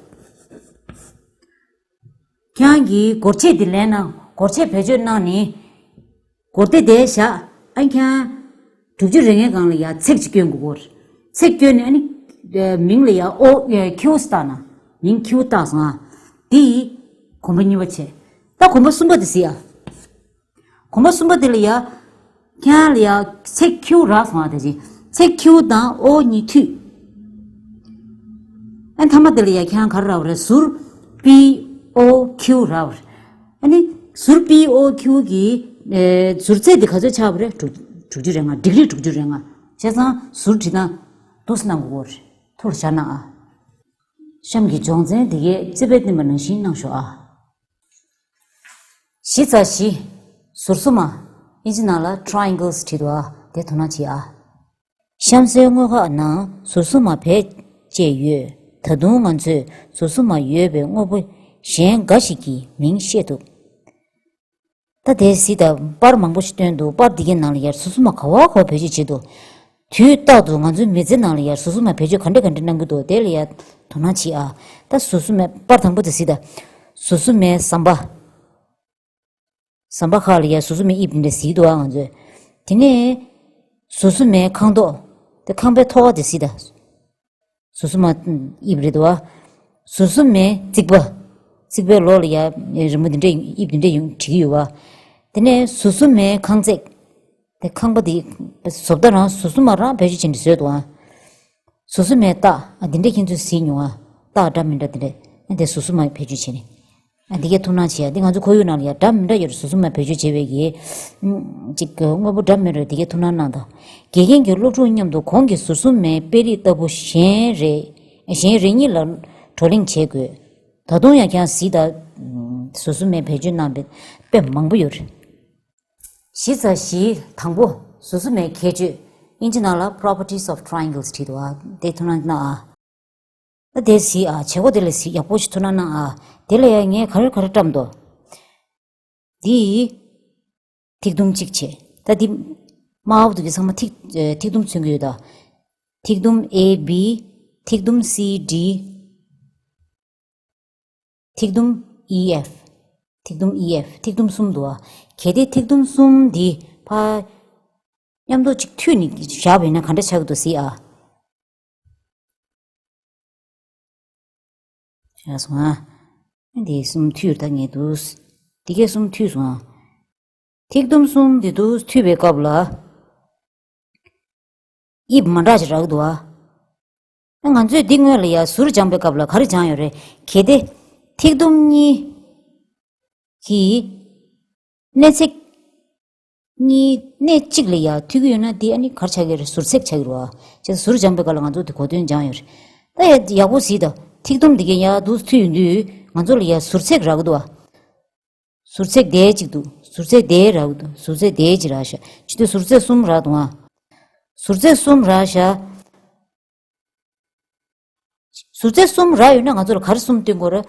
ཁྱེད་རང་གིས་སྒོར་ཆས་དེ་ལེན་ན། སྒོར་ཆས་བེད་སྤྱོད་གནང་ནས། སྒོར་དེ་དེར་བཞག་ཨ་ནི་ཁྱེད་རང་དྲུག་ཅུ་རེ་ལྔའི་སྒང་ལ་ཡར་ཚེག་ཅིག་བསྐྱོན་དགོས་ཀྱི་རེད། ཚེག་བསྐྱོན་ནས་ཨ་ནི། མིང་ལ་ཡར་ཨོ། ཁྱུ་བཏགས་ན། མིང་ཁྱུ་བཏགས་སོང་ཨ། དེ་ཡིས་གོམ་པ་གཉིས་པ་བྱས། ད་གོམ་པ་གསུམ་པ་དེ་གཟིགས་ཨ། གོམ་པ་གསུམ་པ་དེ་ལ་ཡ། ཁྱེད་རང་ལ་ཡ་ཚེག་ཁྱུ་རག་སོང་ཨ། དེ་བཞིན་ཚེག་ཁྱུ་དང་ཨོ་གཉིས་མཐུད། ཨ་མཐའ་མ་དེ་ལ་ཡ་ཁྱེད་རང་ག་རེ་རག་པ་རེད། ཟུར་པི་ཨོ་ཁྱུ་རག་པ་རེད། ཨ་ནི་ཟུར་པི་ཨོ་ཁྱུ་གི་ཨེ། ཟུར་ཚད་དེ་ག་ཚོད་ཆགས་པ་རེད། དྲུག་དྲུག་ཅུ་རེ་ལྔ། ཌིག་རི་དྲུག་ཅུ་རེ་ལྔ། བྱས་ཙང་ཟུར་བྲིས་སྟངས་འདུག་སེ་གནང་དགོས་རེད། ཐུགས་ལ་བཞག་གནང་ཨ། གཤམ་གྱི་སྦྱོང་ཚན་འདི་གའི་རྩིས་པས་བསྟན་པ་ནང་བཞིན་གནང་ཤོག་ཨ། བཞི་ཚེག་བཞི། ཟུར་གསུམ་མ། ཨིན་ཇི་ནང་ལ་ཊ་རའེ་ཨེང་གལ་སི་བྲིས་འདུག་ཨ། དེ་དོ་སྣང་བྱེད་ཨ། གཤམ་གསལ་དངོས་ཁག་ནང་ཟུར་གསུམ་མ་བེད་སྤྱད་ཡོད། ད་དུང་ང་ཚོས་ཟུར་གསུམ་མ་ཡོད་པའི་དངོས་པོ་གཞན་འགའ་ཞིག་གི་མིང་བཤད་ཐུབ། ད་དེ་གཟིགས་དང་། པར་མང་པོ་ཞིག་བཏོན་འདུག་པར་འདི་གའི་ནང་ལ་ཡར་ཟུར་གསུམ་མ་ག་བ་ག་བ་བེད་སྤྱོད་བྱེད་འདུག་དུས་རྟག་ཏུ་ང་ཚོའི་མི་ཚེ་ནང་ལ་ཡར་ཟུར་གསུམ་མ་བེད་སྤྱོད་ག་འདྲ་ག་འདྲ་གནང་གི་འདུག་དེ་ལ་ཡར་དོ་སྣང་བྱེད་ཨ། ད་ཟུར་གསུམ་མའི་པར་དང་པོ་དེ་གཟིགས་དང་། ཟུར་གསུམ་མའི་ཟམ་པ། ཟམ་པ་ཁག་ལ་ཡར་ཟུར་གསུམ་མའི་དབྱིབས་འདི་འདྲ་གཟིགས་འདུག་ཨ། ང་ཚོས། དེ་ནས་ཟུར་གསུམ་མའི་ཁང་ཐོག་དེ་ཁང་པའི་ཐོག་ཁ་དེ་གཟིགས་དང་། ཟུར་གསུམ་མ་དབྱིབས་རེད་འདུག་ཨ། ཟུར་གསུམ་མའི་རྩིག་པ། རྩིག་པའི་ལོགས་ལ་ཡ་རི་མོ་འདི་འདྲས་དབྱིབས་འདི་འདྲས་ཡོང་བྲིས་ཀྱི་ཡོད་པ། དེ་ནས་ཟུར་གསུམ་མའི་ཁང་བརྩེགས། དེ་ཁང་པ་འདི་བཟོ་ལྟ་རང་ཟུར་གསུམ་མ་རང་བེད་སྤྱོད་བྱས་ནས་བཟོས་འདུག་ཨ། ཟུར་གསུམ་མའི་རྟགས། ཨ། འདི་འདྲས་ཁྱེད་ཚོས་གཟིགས་མྱོང་ཨ། རྟགས་འདྲ་མི་འདྲ་འདི་འདྲས། ཨ། དེ་ཟུར་གསུམ་མ་བེད་སྤྱོད་བྱས་ནས། ཨ། འདི་གའི་ཐུགས་སྣང་བྱེད་ཡ། འདི་ང་ཚོ་ཁོར་ཡུག་ནང་ལ་ཡ་འདྲ་མི་འདྲ་ཡོད་རེད། ཟུར་གསུམ་མ་བེད་སྤྱོད་བྱེད་པའི་གི་ཨུམ། ཅིག་དངོས་པོ་འདྲ་མི་འདྲ་འདི་གའི་ཐུགས་སྣང་གནང་དང་། དགེ་རྒན་གྱི་སློབ་ཕྲུག་མཉམ་དུ་གོང་གི་ཟུར་གསུམ་མའི་དཔེ་རིས་ལྟ་བུ་གཞན་རེ། གཞན་རེ་གཉིས་ལ་བགྲོ་གླེང་བྱེད་དགོས། ད་དུང་ཡང་ཁྱེད་རང་གཟིགས་དང་། ཨུམ། ཟུར་གསུམ་མའི་བེད་སྤྱོད་གནང་བའི་དཔེ་མང་པོ་ཡོད་རེད། བཞི་ཚེག་བཞིའི་དང་པོ། ཟུར་གསུམ་མའི་ཁྱད་ཆོས། ཨིན་ཇི་ནང་ལ་properties of triangles བྲིས་འདུག་ཨ། དེ་ཐུགས་སྣང་གནང་ཨ། ད་དེ་གཟིགས་ཨ། བྱེད་སྒོ་དེ་ལ་གཟིགས། ཡག་པོ་ཞིག་ཐུགས་སྣང་གནང་ཨ། དེ་ལ་ཡང་ངས་ག་རེ་ག་རེ་བཀྲམ་འདུག་འདི་ཐིག་དུམ་གཅིག་བྱས། ད་འདི་དམར་པོ་འདུག་གི་ཚང་མ་ཐིག་ཨེ། ཐིག་དུམ་མཚོན་གྱི་ཡོད་ད། ཐིག་དུམ་ཨེ་བི། ཐིག་དུམ་སི་ཌི། ཐིག་དུམ་ཨི་ཨེཕ། ཐིག་དུམ་ཨི་ཨེཕ། ཐིག་དུམ་གསུམ་འདུག་ཨ། གལ་ཏེ་ཐིག་དུམ་གསུམ་འདི་ཕར་མཉམ་དུ་གཅིག་མཐུད་ནས་བཞག་པ་ཡིན་ན་ག་འདྲ་ཆགས་ཀྱི་འདུག་གཟིགས་ཨ། ཆགས་སོང་ཨ། འདི་གསུམ་མཐུད་ད་ངེས་འདུག་འདི་གས་གསུམ་མཐུད་སོང་ཨ། ཐིག་དུམ་གསུམ་འདི་འདུག་མཐུད་པའི་སྐབས་ལ། དབྱིབས་མ་འདྲ་ཞིག་རག་འདུག་ཨ། ང་ཚོས་འདི་སྔོན་ལ་ཡ་ཟུར་སྦྱངས་པའི་སྐབས་ལ་ག་རེ་སྦྱངས་ཡོད་རེད། གལ་ཏེ་ཐིག་དུམ་གཉིས་ཀྱི་སྣེ་ཚེག་གཉིས་སྣེ་གཅིག་ལ་ཡ་མཐུད་ཀྱི་ཡོད་ན་འདི་ཨ་ནི་ག་རེ་ཆགས་ཀྱི་རེད། ཟུར་ཚེག་ཆགས་ཀྱི་རེད་བ། བྱས་ཙང་ཟུར་སྦྱངས་པའི་སྐབས་ལ་ང་ཚོ་འདི་གོ་དོན་སྦྱངས་ཡོད་རེད། ད་ཡ་ཡག་པོ་གཟིགས་དང་། ཐིག་དུམ་འདི་གའི་ཡ་འདུག་མཐུད་ཡོང་དུས་ང་ཚོ་ལ་ཡ་ཟུར་ཚེག་རག་གི་འདུག་བ། ཟུར་ཚེག་དེ་གཅིག་འདུག་ཟུར་ཚེག་དེ་རག་འདུག་ཟུར་ཚེག་དེ་གཅིག་རག་ཤག་བྱེད་དུས་ཟུར་ཚེག་གསུམ་རག་འདུག་ཨ། ཟུར་ཚེག་གསུམ་རག་ཤག་ཟུར་ཚེག་གསུམ་རག་ཡོད་ན་ང་ཚོ་ལ་ག་རེ་གསུམ་སྟོན་དགོས་རེད།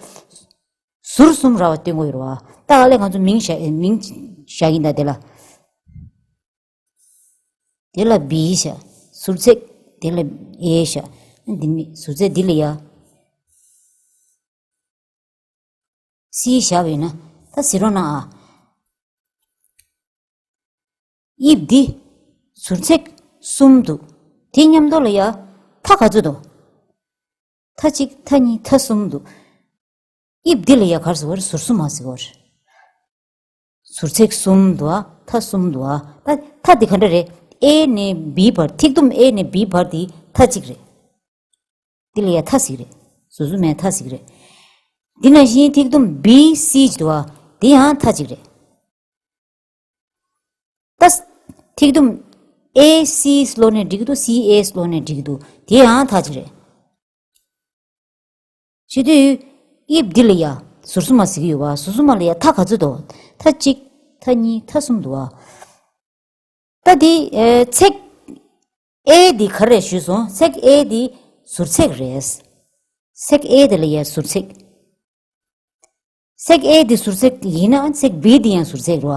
ཟུར་གསུམ་རག་པ་སྟོན་དགོས་ཡོད་རེད་བ། ད་ཨ་ལས་ང་ཚོ་མིང་བཞག་མིང་བཞག་གིན་ད། དེ་ལ། དེ་ལ་བི་བཞག་ཟུར་ཚེག་དེ་ལ་ཨེ་བཞག་འདི་ནི་ཟུར་ཚེག་འདི་ལ་ཡ། སི་བཞག་པ་ཡིན་ན་ད་གཟིགས་རོགས་གནང་ཨ། དབྱིབས་འདི་ཟུར་ཚེག་གསུམ་འདུག་དེ་མཉམ་དུ་ལ་ཡ་མཐའ་ག་ཚོད་འདུག་མཐའ་གཅིག་མཐའ་གཉིས་མཐའ་གསུམ་འདུག་དབྱིབས་འདི་ལ་ཡ་ག་རེ་ཟེར་བ་རེད། ཟུར་གསུམ་མ་ཟེར་བ་རེད། ཟུར་ཚེག་གསུམ་འདུག་ཨ། མཐའ་གསུམ་འདུག་ཨ། ད་མཐའ་འདི་ག་འདྲ་རེད། ཨེ་ནས་བི་བར། ཐིག་དུམ་ཨེ་ནས་བི་བར་འདི་མཐའ་གཅིག་རེད། འདི་ལ་ཡ་མཐའ་ཟེར་གྱི་རེད། ཟུར་གསུམ་མའི་མཐའ་ཟེར་གྱི་རེད། འདི་ནང་བཞིན་ཐིག་དུམ་བི་སི་འདུག་ཨ། འདི་ཡང་མཐའ་གཅིག་རེད། ད་ཐིག་དུམ་ཨེ་སི་ལོག་ནས་འགྲིག་གི་འདུག་སི་ཨེ་ལོག་ནས་འགྲིག་གི་འདུག་དེ་ཡང་མཐའ་གཅིག་རེད། བྱེད་དུས་དབྱིབས་འདི་ལ་ཡ་ཟུར་གསུམ་མ་ཟེར་གྱི་ཡོད་པ། ཟུར་གསུམ་མ་ལ་ཡ་མཐའ་ག་ཚོད་འདུག་མཐའ་གཅིག་མཐའ་གཉིས་མཐའ་གསུམ་འདུག་ཨ། ད་འདི་ཨེ་ཚེག་ ཨེ་འདི་ག་རེ་ཞུས་སོང་། ཚེག་ཨེ་འདི་ཟུར་ཚེག་རེད། ཚེག་ཨེ་འདི་ལ་ཡ་ཟུར་ཚེག་ཚེག་ཨེ་འདི་ཟུར་ཚེག་ཡིན་ན་ཚེག་བི་འདི་ཡང་ཟུར་ཚེག་རེད་བ།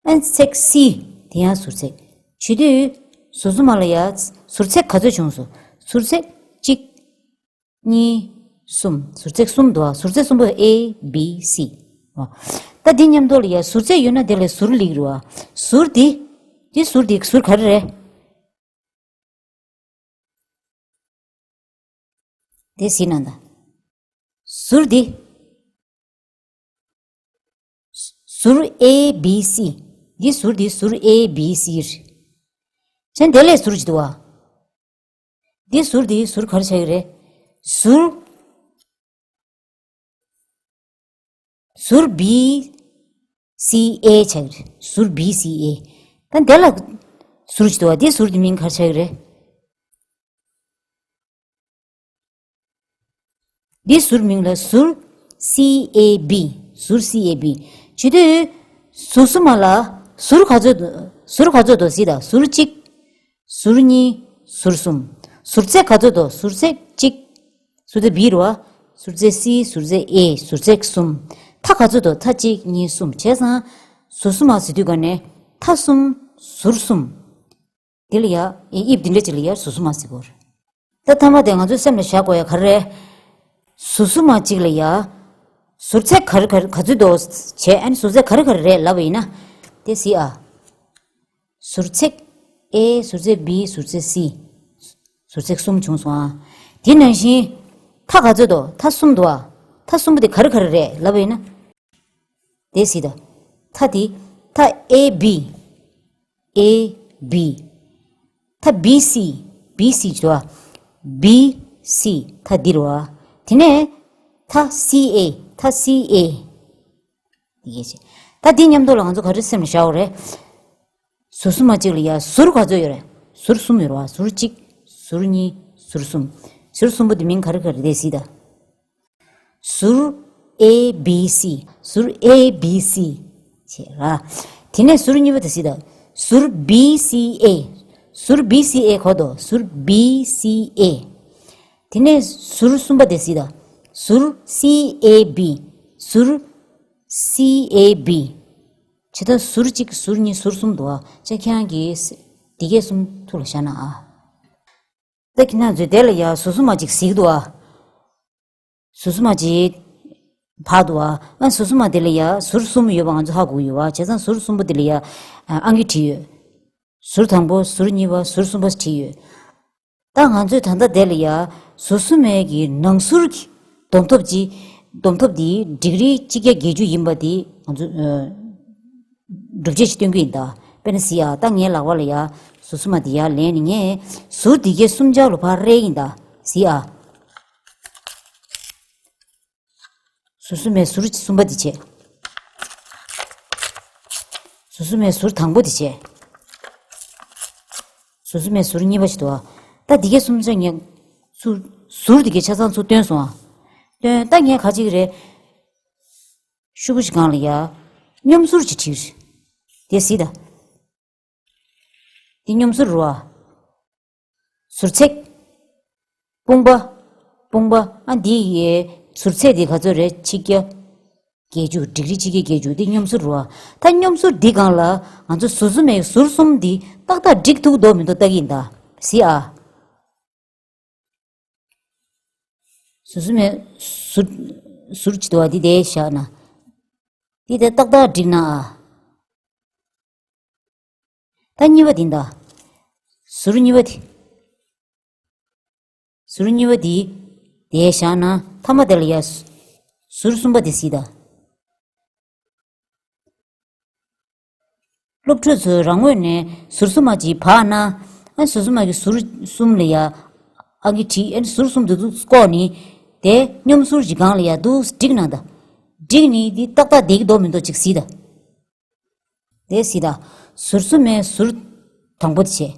ཨན་ཚེག་སི་དེ་ཡང་ཟུར་ཚེག་བྱེད་དུས་ཟུར་གསུམ་མ་ལ་ཡ་ཟུར་ཚེག་ག་ཚོད་བྱུང་སོང་། ཟུར་ཚེག་གཅིག་གཉིས། གསུམ། ཟུར་ཚེག་གསུམ་འདུག་ཨ། ཟུར་ཚེག་གསུམ་པོ་ཨེ་བི་སི། ད་འདི་མཉམ་དུ་ལ་ཡ་ཟུར་ཚེག་ཡོད་ན་དེ་ལ་ཟུར་ལེགས་རུ་ཨ། ཟུར་འདི། འདི་ཟུར་འདི་ཟུར་ག་རེ་རེད། དེ་ཟིན་ན་ད། ཟུར་འདི། ཟུར་ཨེ་བི་སི། འདི་ཟུར་འདི་ཟུར་ཨེ་བི་སི་རེད། བྱས་དེ་ལས་ཟུར་ཅིག་འདུག་བ། འདི་ཟུར་འདི་ཟུར་ག་རེ་ཆགས་ཀྱི་རེད། ཟུར། ཟུར་བི་སི་ཨེ་ཆགས་ཀྱི་རེད། ཟུར་བི་སི་ཨེ། ད་འདི་ལ་ཟུར་ཅིག་འདུག་བ། འདི་ཟུར་འདི་མིང་ག་རེ་ཆགས་ཀྱི་རེད། འདི་ཟུར་མིང་ལ་ཟུར་སི་ཨེ་བི། ཟུར་སི་ཨེ་བི། བྱེད་དུས་ཟུར་གསུམ་མ་ལ་ཟུར་ག་ཚོད་འདུག་ཟུར་ག་ཚོད་འདུག་གཟིགས་དང་། ཟུར་གཅིག་ཟུར་གཉིས། ཟུར་གསུམ། ཟུར་ཚེག་ག་ཚོད་འདུག་ཟུར་ཚེག་གཅིག་ཟུར་ཚེག་བི་རུ་བ། ཟུར་ཚེག་སི། ཟུར་ཚེག་ཨེ། ཟུར་ཚེག་གསུམ། མཐའ་ག་ཚོད་འདུག་མཐའ་གཅིག་གཉིས་གསུམ། བྱས་ཙང་ཟུར་གསུམ་མ་ཟེར་དུས་ག་ནས་མཐའ་གསུམ། ཟུར་གསུམ། འདི་ལ་ཡ། ཨེ་དབྱིབས་འདི་འདྲ་ཅིག་ལ་ཡ་ཟུར་གསུམ་མ་ཟེར་གོ་རེད། ད་མཐའ་མ་དེ་ང་ཚོའི་སེམས་ལ་བཞག་དགོས་ཡ་ག་རེ་རེད། ཟུར་གསུམ་མ་གཅིག་ལ་ཡ། ཟུར་ཚེག་ག་རེ་ག་རེ་ག་ཚོད་འདུག་བྱས། ཨ་ནི་ཟུར་ཚེག་ག་རེ་ག་རེ་རེད་ལབ་པ་ཡིན་ན། དེ་གཟིགས་ཨ། ཟུར་ཚེག་ཨེ། ཟུར་ཚེག་བི། ཟུར་ཚེག་སི། ཟུར་ཚེག་གསུམ་བྱུང་སོང་ཨ། དེ་ནང་བཞིན། མཐའ་ག་ཚོད་འདུག་མཐའ་གསུམ་འདུག་ཨ། མཐའ་གསུམ་པོ་དེ་ག་རེ་ག་རེ་རེད་ལབ་པ་ཡིན་ན། དེ་གཟིགས་དང་། མཐའ་དེ། མཐའ་ཨེ་བི། ཨེ་བི། མཐའ་བི་སི། བི་སི་ཅོ། བི་སི། མཐའ་འདི་རུ་བ། དེ་ནས་མཐའ་སི་ཨེ། མཐའ་སི་ཨེ། ཡེ་ཤེས། ད་འདི་མཉམ་དུ་ལ་ང་ཚོ་ག་རེ་སེམས་ལ་བཞག་དགོས་རེད། ཟུར་གསུམ་མ་གཅིག་ལ་ཡ་ཟུར་ག་ཚོད་ཡོད་རེད། ཟུར་གསུམ་ཡོད་རེད་བ། ཟུར་གཅིག་ཟུར་གཉིས། ཟུར་གསུམ། ཟུར་གསུམ་པོ་དེ་མིང་ག་རེ་ག་རེ་རེད་གཟིགས་དང་། ཟུར་ཨེ་བི་སི། ཟུར་ཨེ་བི་སི་བྱས་ར། དེ་ནས་ཟུར་གཉིས་པ་དེ་གཟིགས་དང་། ཟུར་བི་སི་ཨེ། ཟུར་བི་སི་ཨེ་གོ་འདུག་ཟུར་བི་སི་ཨེ། དེ་ནས་ཟུར་གསུམ་པ་དེ་གཟིགས་དང་། ཟུར་སི་ཨེ་བི། ཟུར་སི་ཨེ་བི། བྱས་ད་ཟུར་གཅིག་ཟུར་གཉིས། ཟུར་གསུམ་འདུག་ཨ། ཅེ་ཁྱེད་རང་གིས་འདི་གས་གསུམ་ཐུགས་ལ་བཞག་ན་ཨ། ད་ཁྱེད་རང་ཚོས་དེ་ལ་ཡ་ཟུར་གསུམ་མ་གཅིག་གཟིགས་འདུག་ཨ། ཟུར་གསུམ་མ་གཅིག་ཕར་འདུག་ཨ། ཨ་ཟུར་གསུམ་མ་དེ་ལ་ཡ་ཟུར་གསུམ་ཡོད་པ་ང་ཚོ་ཧ་གོ་གི་ཡོད་པ། བྱས་ཙང་ཟུར་གསུམ་པོ་དེ་ལ་ཡ་ཨང་ཀི་བྲིས་ཡོད། ཟུར་དང་པོ། ཟུར་གཉིས་པ། ཟུར་གསུམ་པ་བྲིས་ཡོད། ད་ང་ཚོས་ད་ལྟ་དེ་ལ་ཡ་ཟུར་གསུམ་མའི་གི་ནང་ཟུར་གྱི་བསྡོམས་ཐོབ་ཀྱི། བསྡོམས་ཐོབ་དེ་ཌིག་རི་གཅིག་བརྒྱ་བརྒྱད་ཅུ་ཡིན་པ་དེ་ང་ཚོ་ཨ་སྒྲུབ་བྱེད་ཅིག་སྟོན་གྱི་ཡིན་ད། དཔེར་ན་གཟིགས་ཨ། ད་ངའི་ལག་པ་ལ་ཡ་ཟུར་གསུམ་མ་དེ་ཡར་ལེན་ནས་ངས་ཟུར་དེ་གའི་གསུམ་ཆ་ལ་ཕར་རེག་ཡིན་ད། གཟིགས་ཨ། ཟུར་གསུམ་མའི་ཟུར་གསུམ་པ་དེ་བྱས། ཟུར་གསུམ་མའི་ཟུར་དང་པོ་དེ་བྱས། ཟུར་གསུམ་མའི་ཟུར་གཉིས་པ་ཞིག་འདུག་ཨ། ད་འདི་གའི་གསུམ་ཆ་ངས་ཟུར་ཟུར་འདི་གའི་ཆ་ཚང་ཚུར་བཏོན་སོང་ཨ། བཏོན། ད་ངས་ག་ཅིག་རེད། ཤོག་གུ་ཞིག་སྒང་ལ་ཡ་སྙོམས་ཟུར་ཅིག་བྲིས། དེ་གཟིགས་དང་། འདི་སྙོམས་ཟུར་རུ་ཨ། ཟུར་ཚེག་དཔུང་པ། དཔུང་པ། ཨ་འདི་ཡི་ཟུར་ཚེག་འདི་ག་ཚོད་རེད། ཆིག་བརྒྱ་བརྒྱད་ཅུ། ཌིག་རི་ཆིག་བརྒྱ་བརྒྱད་ཅུ། འདི་སྙོམས་ཟུར་རུ་ཨ། ད་སྙོམས་ཟུར་འདི་སྒང་ལ་ང་ཚོ་ཟུར་གསུམ་མའི་ཟུར་གསུམ་འདི་ཏག་ཏག་འགྲིག་ཐུབ་འདུག་མི་འདུག་ལྟ་གི་ཡིན་ད། གཟིགས་ཨ། ཟུར་གསུམ་མའི་ཟུར་ཟུར་གཅིག་འདུག་བ། འདི་དེ་བཞག་ན། འདི་དེ་ཏག་ཏག་འགྲིག་ན་ཨ། ད་གཉིས་པ་འདི་འདྲ། ཟུར་གཉིས་པ་འདི། ཟུར་གཉིས་པ་འདི། དེ་བཞག་ན་མཐའ་མ་དེ་ལ་ཡ། ཟུར་གསུམ་པ་འདི་གཟིགས་དང་། སློབ་ཕྲུག་ཚོས་རང་ངོས་ནས་ཟུར་གསུམ་མ་གཅིག་ཕར་ན། ཨ་ཟུར་གསུམ་མ་གི་ཟུར་གསུམ་ལ་ཡ། ཨ་གི་བྲིས། ཨ་ཟུར་གསུམ་དུ་འདུག་བཀོག་ནི། དེ་སྙོམས་ཟུར་གྱི་སྒང་ལ་ཡ་འདུག་བསྒྲིགས་ན་ད། བསྒྲིགས་ནི་འདི་ཏག་ཏག་བསྡད་ཀྱི་འདུག་མི་འདུག་ཅིག་གཟིགས་དང་། དེ་གཟིགས་དང་། ཟུར་གསུམ་མའི་ཟུར་དང་པོ་དེ་བྱས།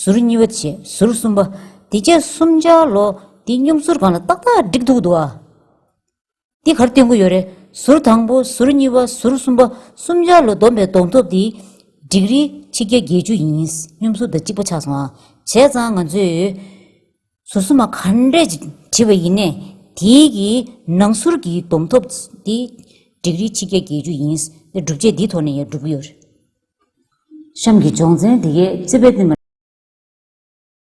ཟུར་གཉིས་པ་དེ་བྱས། ཟུར་གསུམ་པ། དེ་བྱས་གསུམ་ཆ་ལོ། དེ་སྙོམས་ཟུར་སྒང་ལ་ཏག་ཏག་བསྒྲིགས་ཐུབ་འདུག་ཨ། འདི་ག་རེ་སྟོན་གྱི་ཡོད་རེད། ཟུར་དང་པོ། ཟུར་གཉིས་པ། ཟུར་གསུམ་པ། གསུམ་ཆ་ལོ་བསྡོམས་པའི་བསྡོམས་ཐོབ་དེ་ ཌིག་རི་ཆིག་བརྒྱ་བརྒྱད་ཅུ་ཡིན། སྙོམས་ཟུར་དང་གཅིག་པ་ཆགས་སོང་ཨ། བྱས་ཙང་ང་ཚོས་ཟུར་གསུམ་མ་ག་འདྲས་བྲིས་པ་ཡིན་ནའི་དེའི་གི་ནང་ཟུར་གྱི་སྡོམ་ཐོབ་འདི་ཌིག་རི་ཆིག་བརྒྱ་བརྒྱད་ཅུ་ཡིན། འདི་སྒྲུབ་བྱེད་འདིའི་ཐོག་ནས་ཡང་འགྲུབ་ཀྱི་ཡོད་རེད། གཤམ་གྱི་སྦྱོང་ཚན་འདི་གའི་རྩིས་པའི་སྟེང་ལ།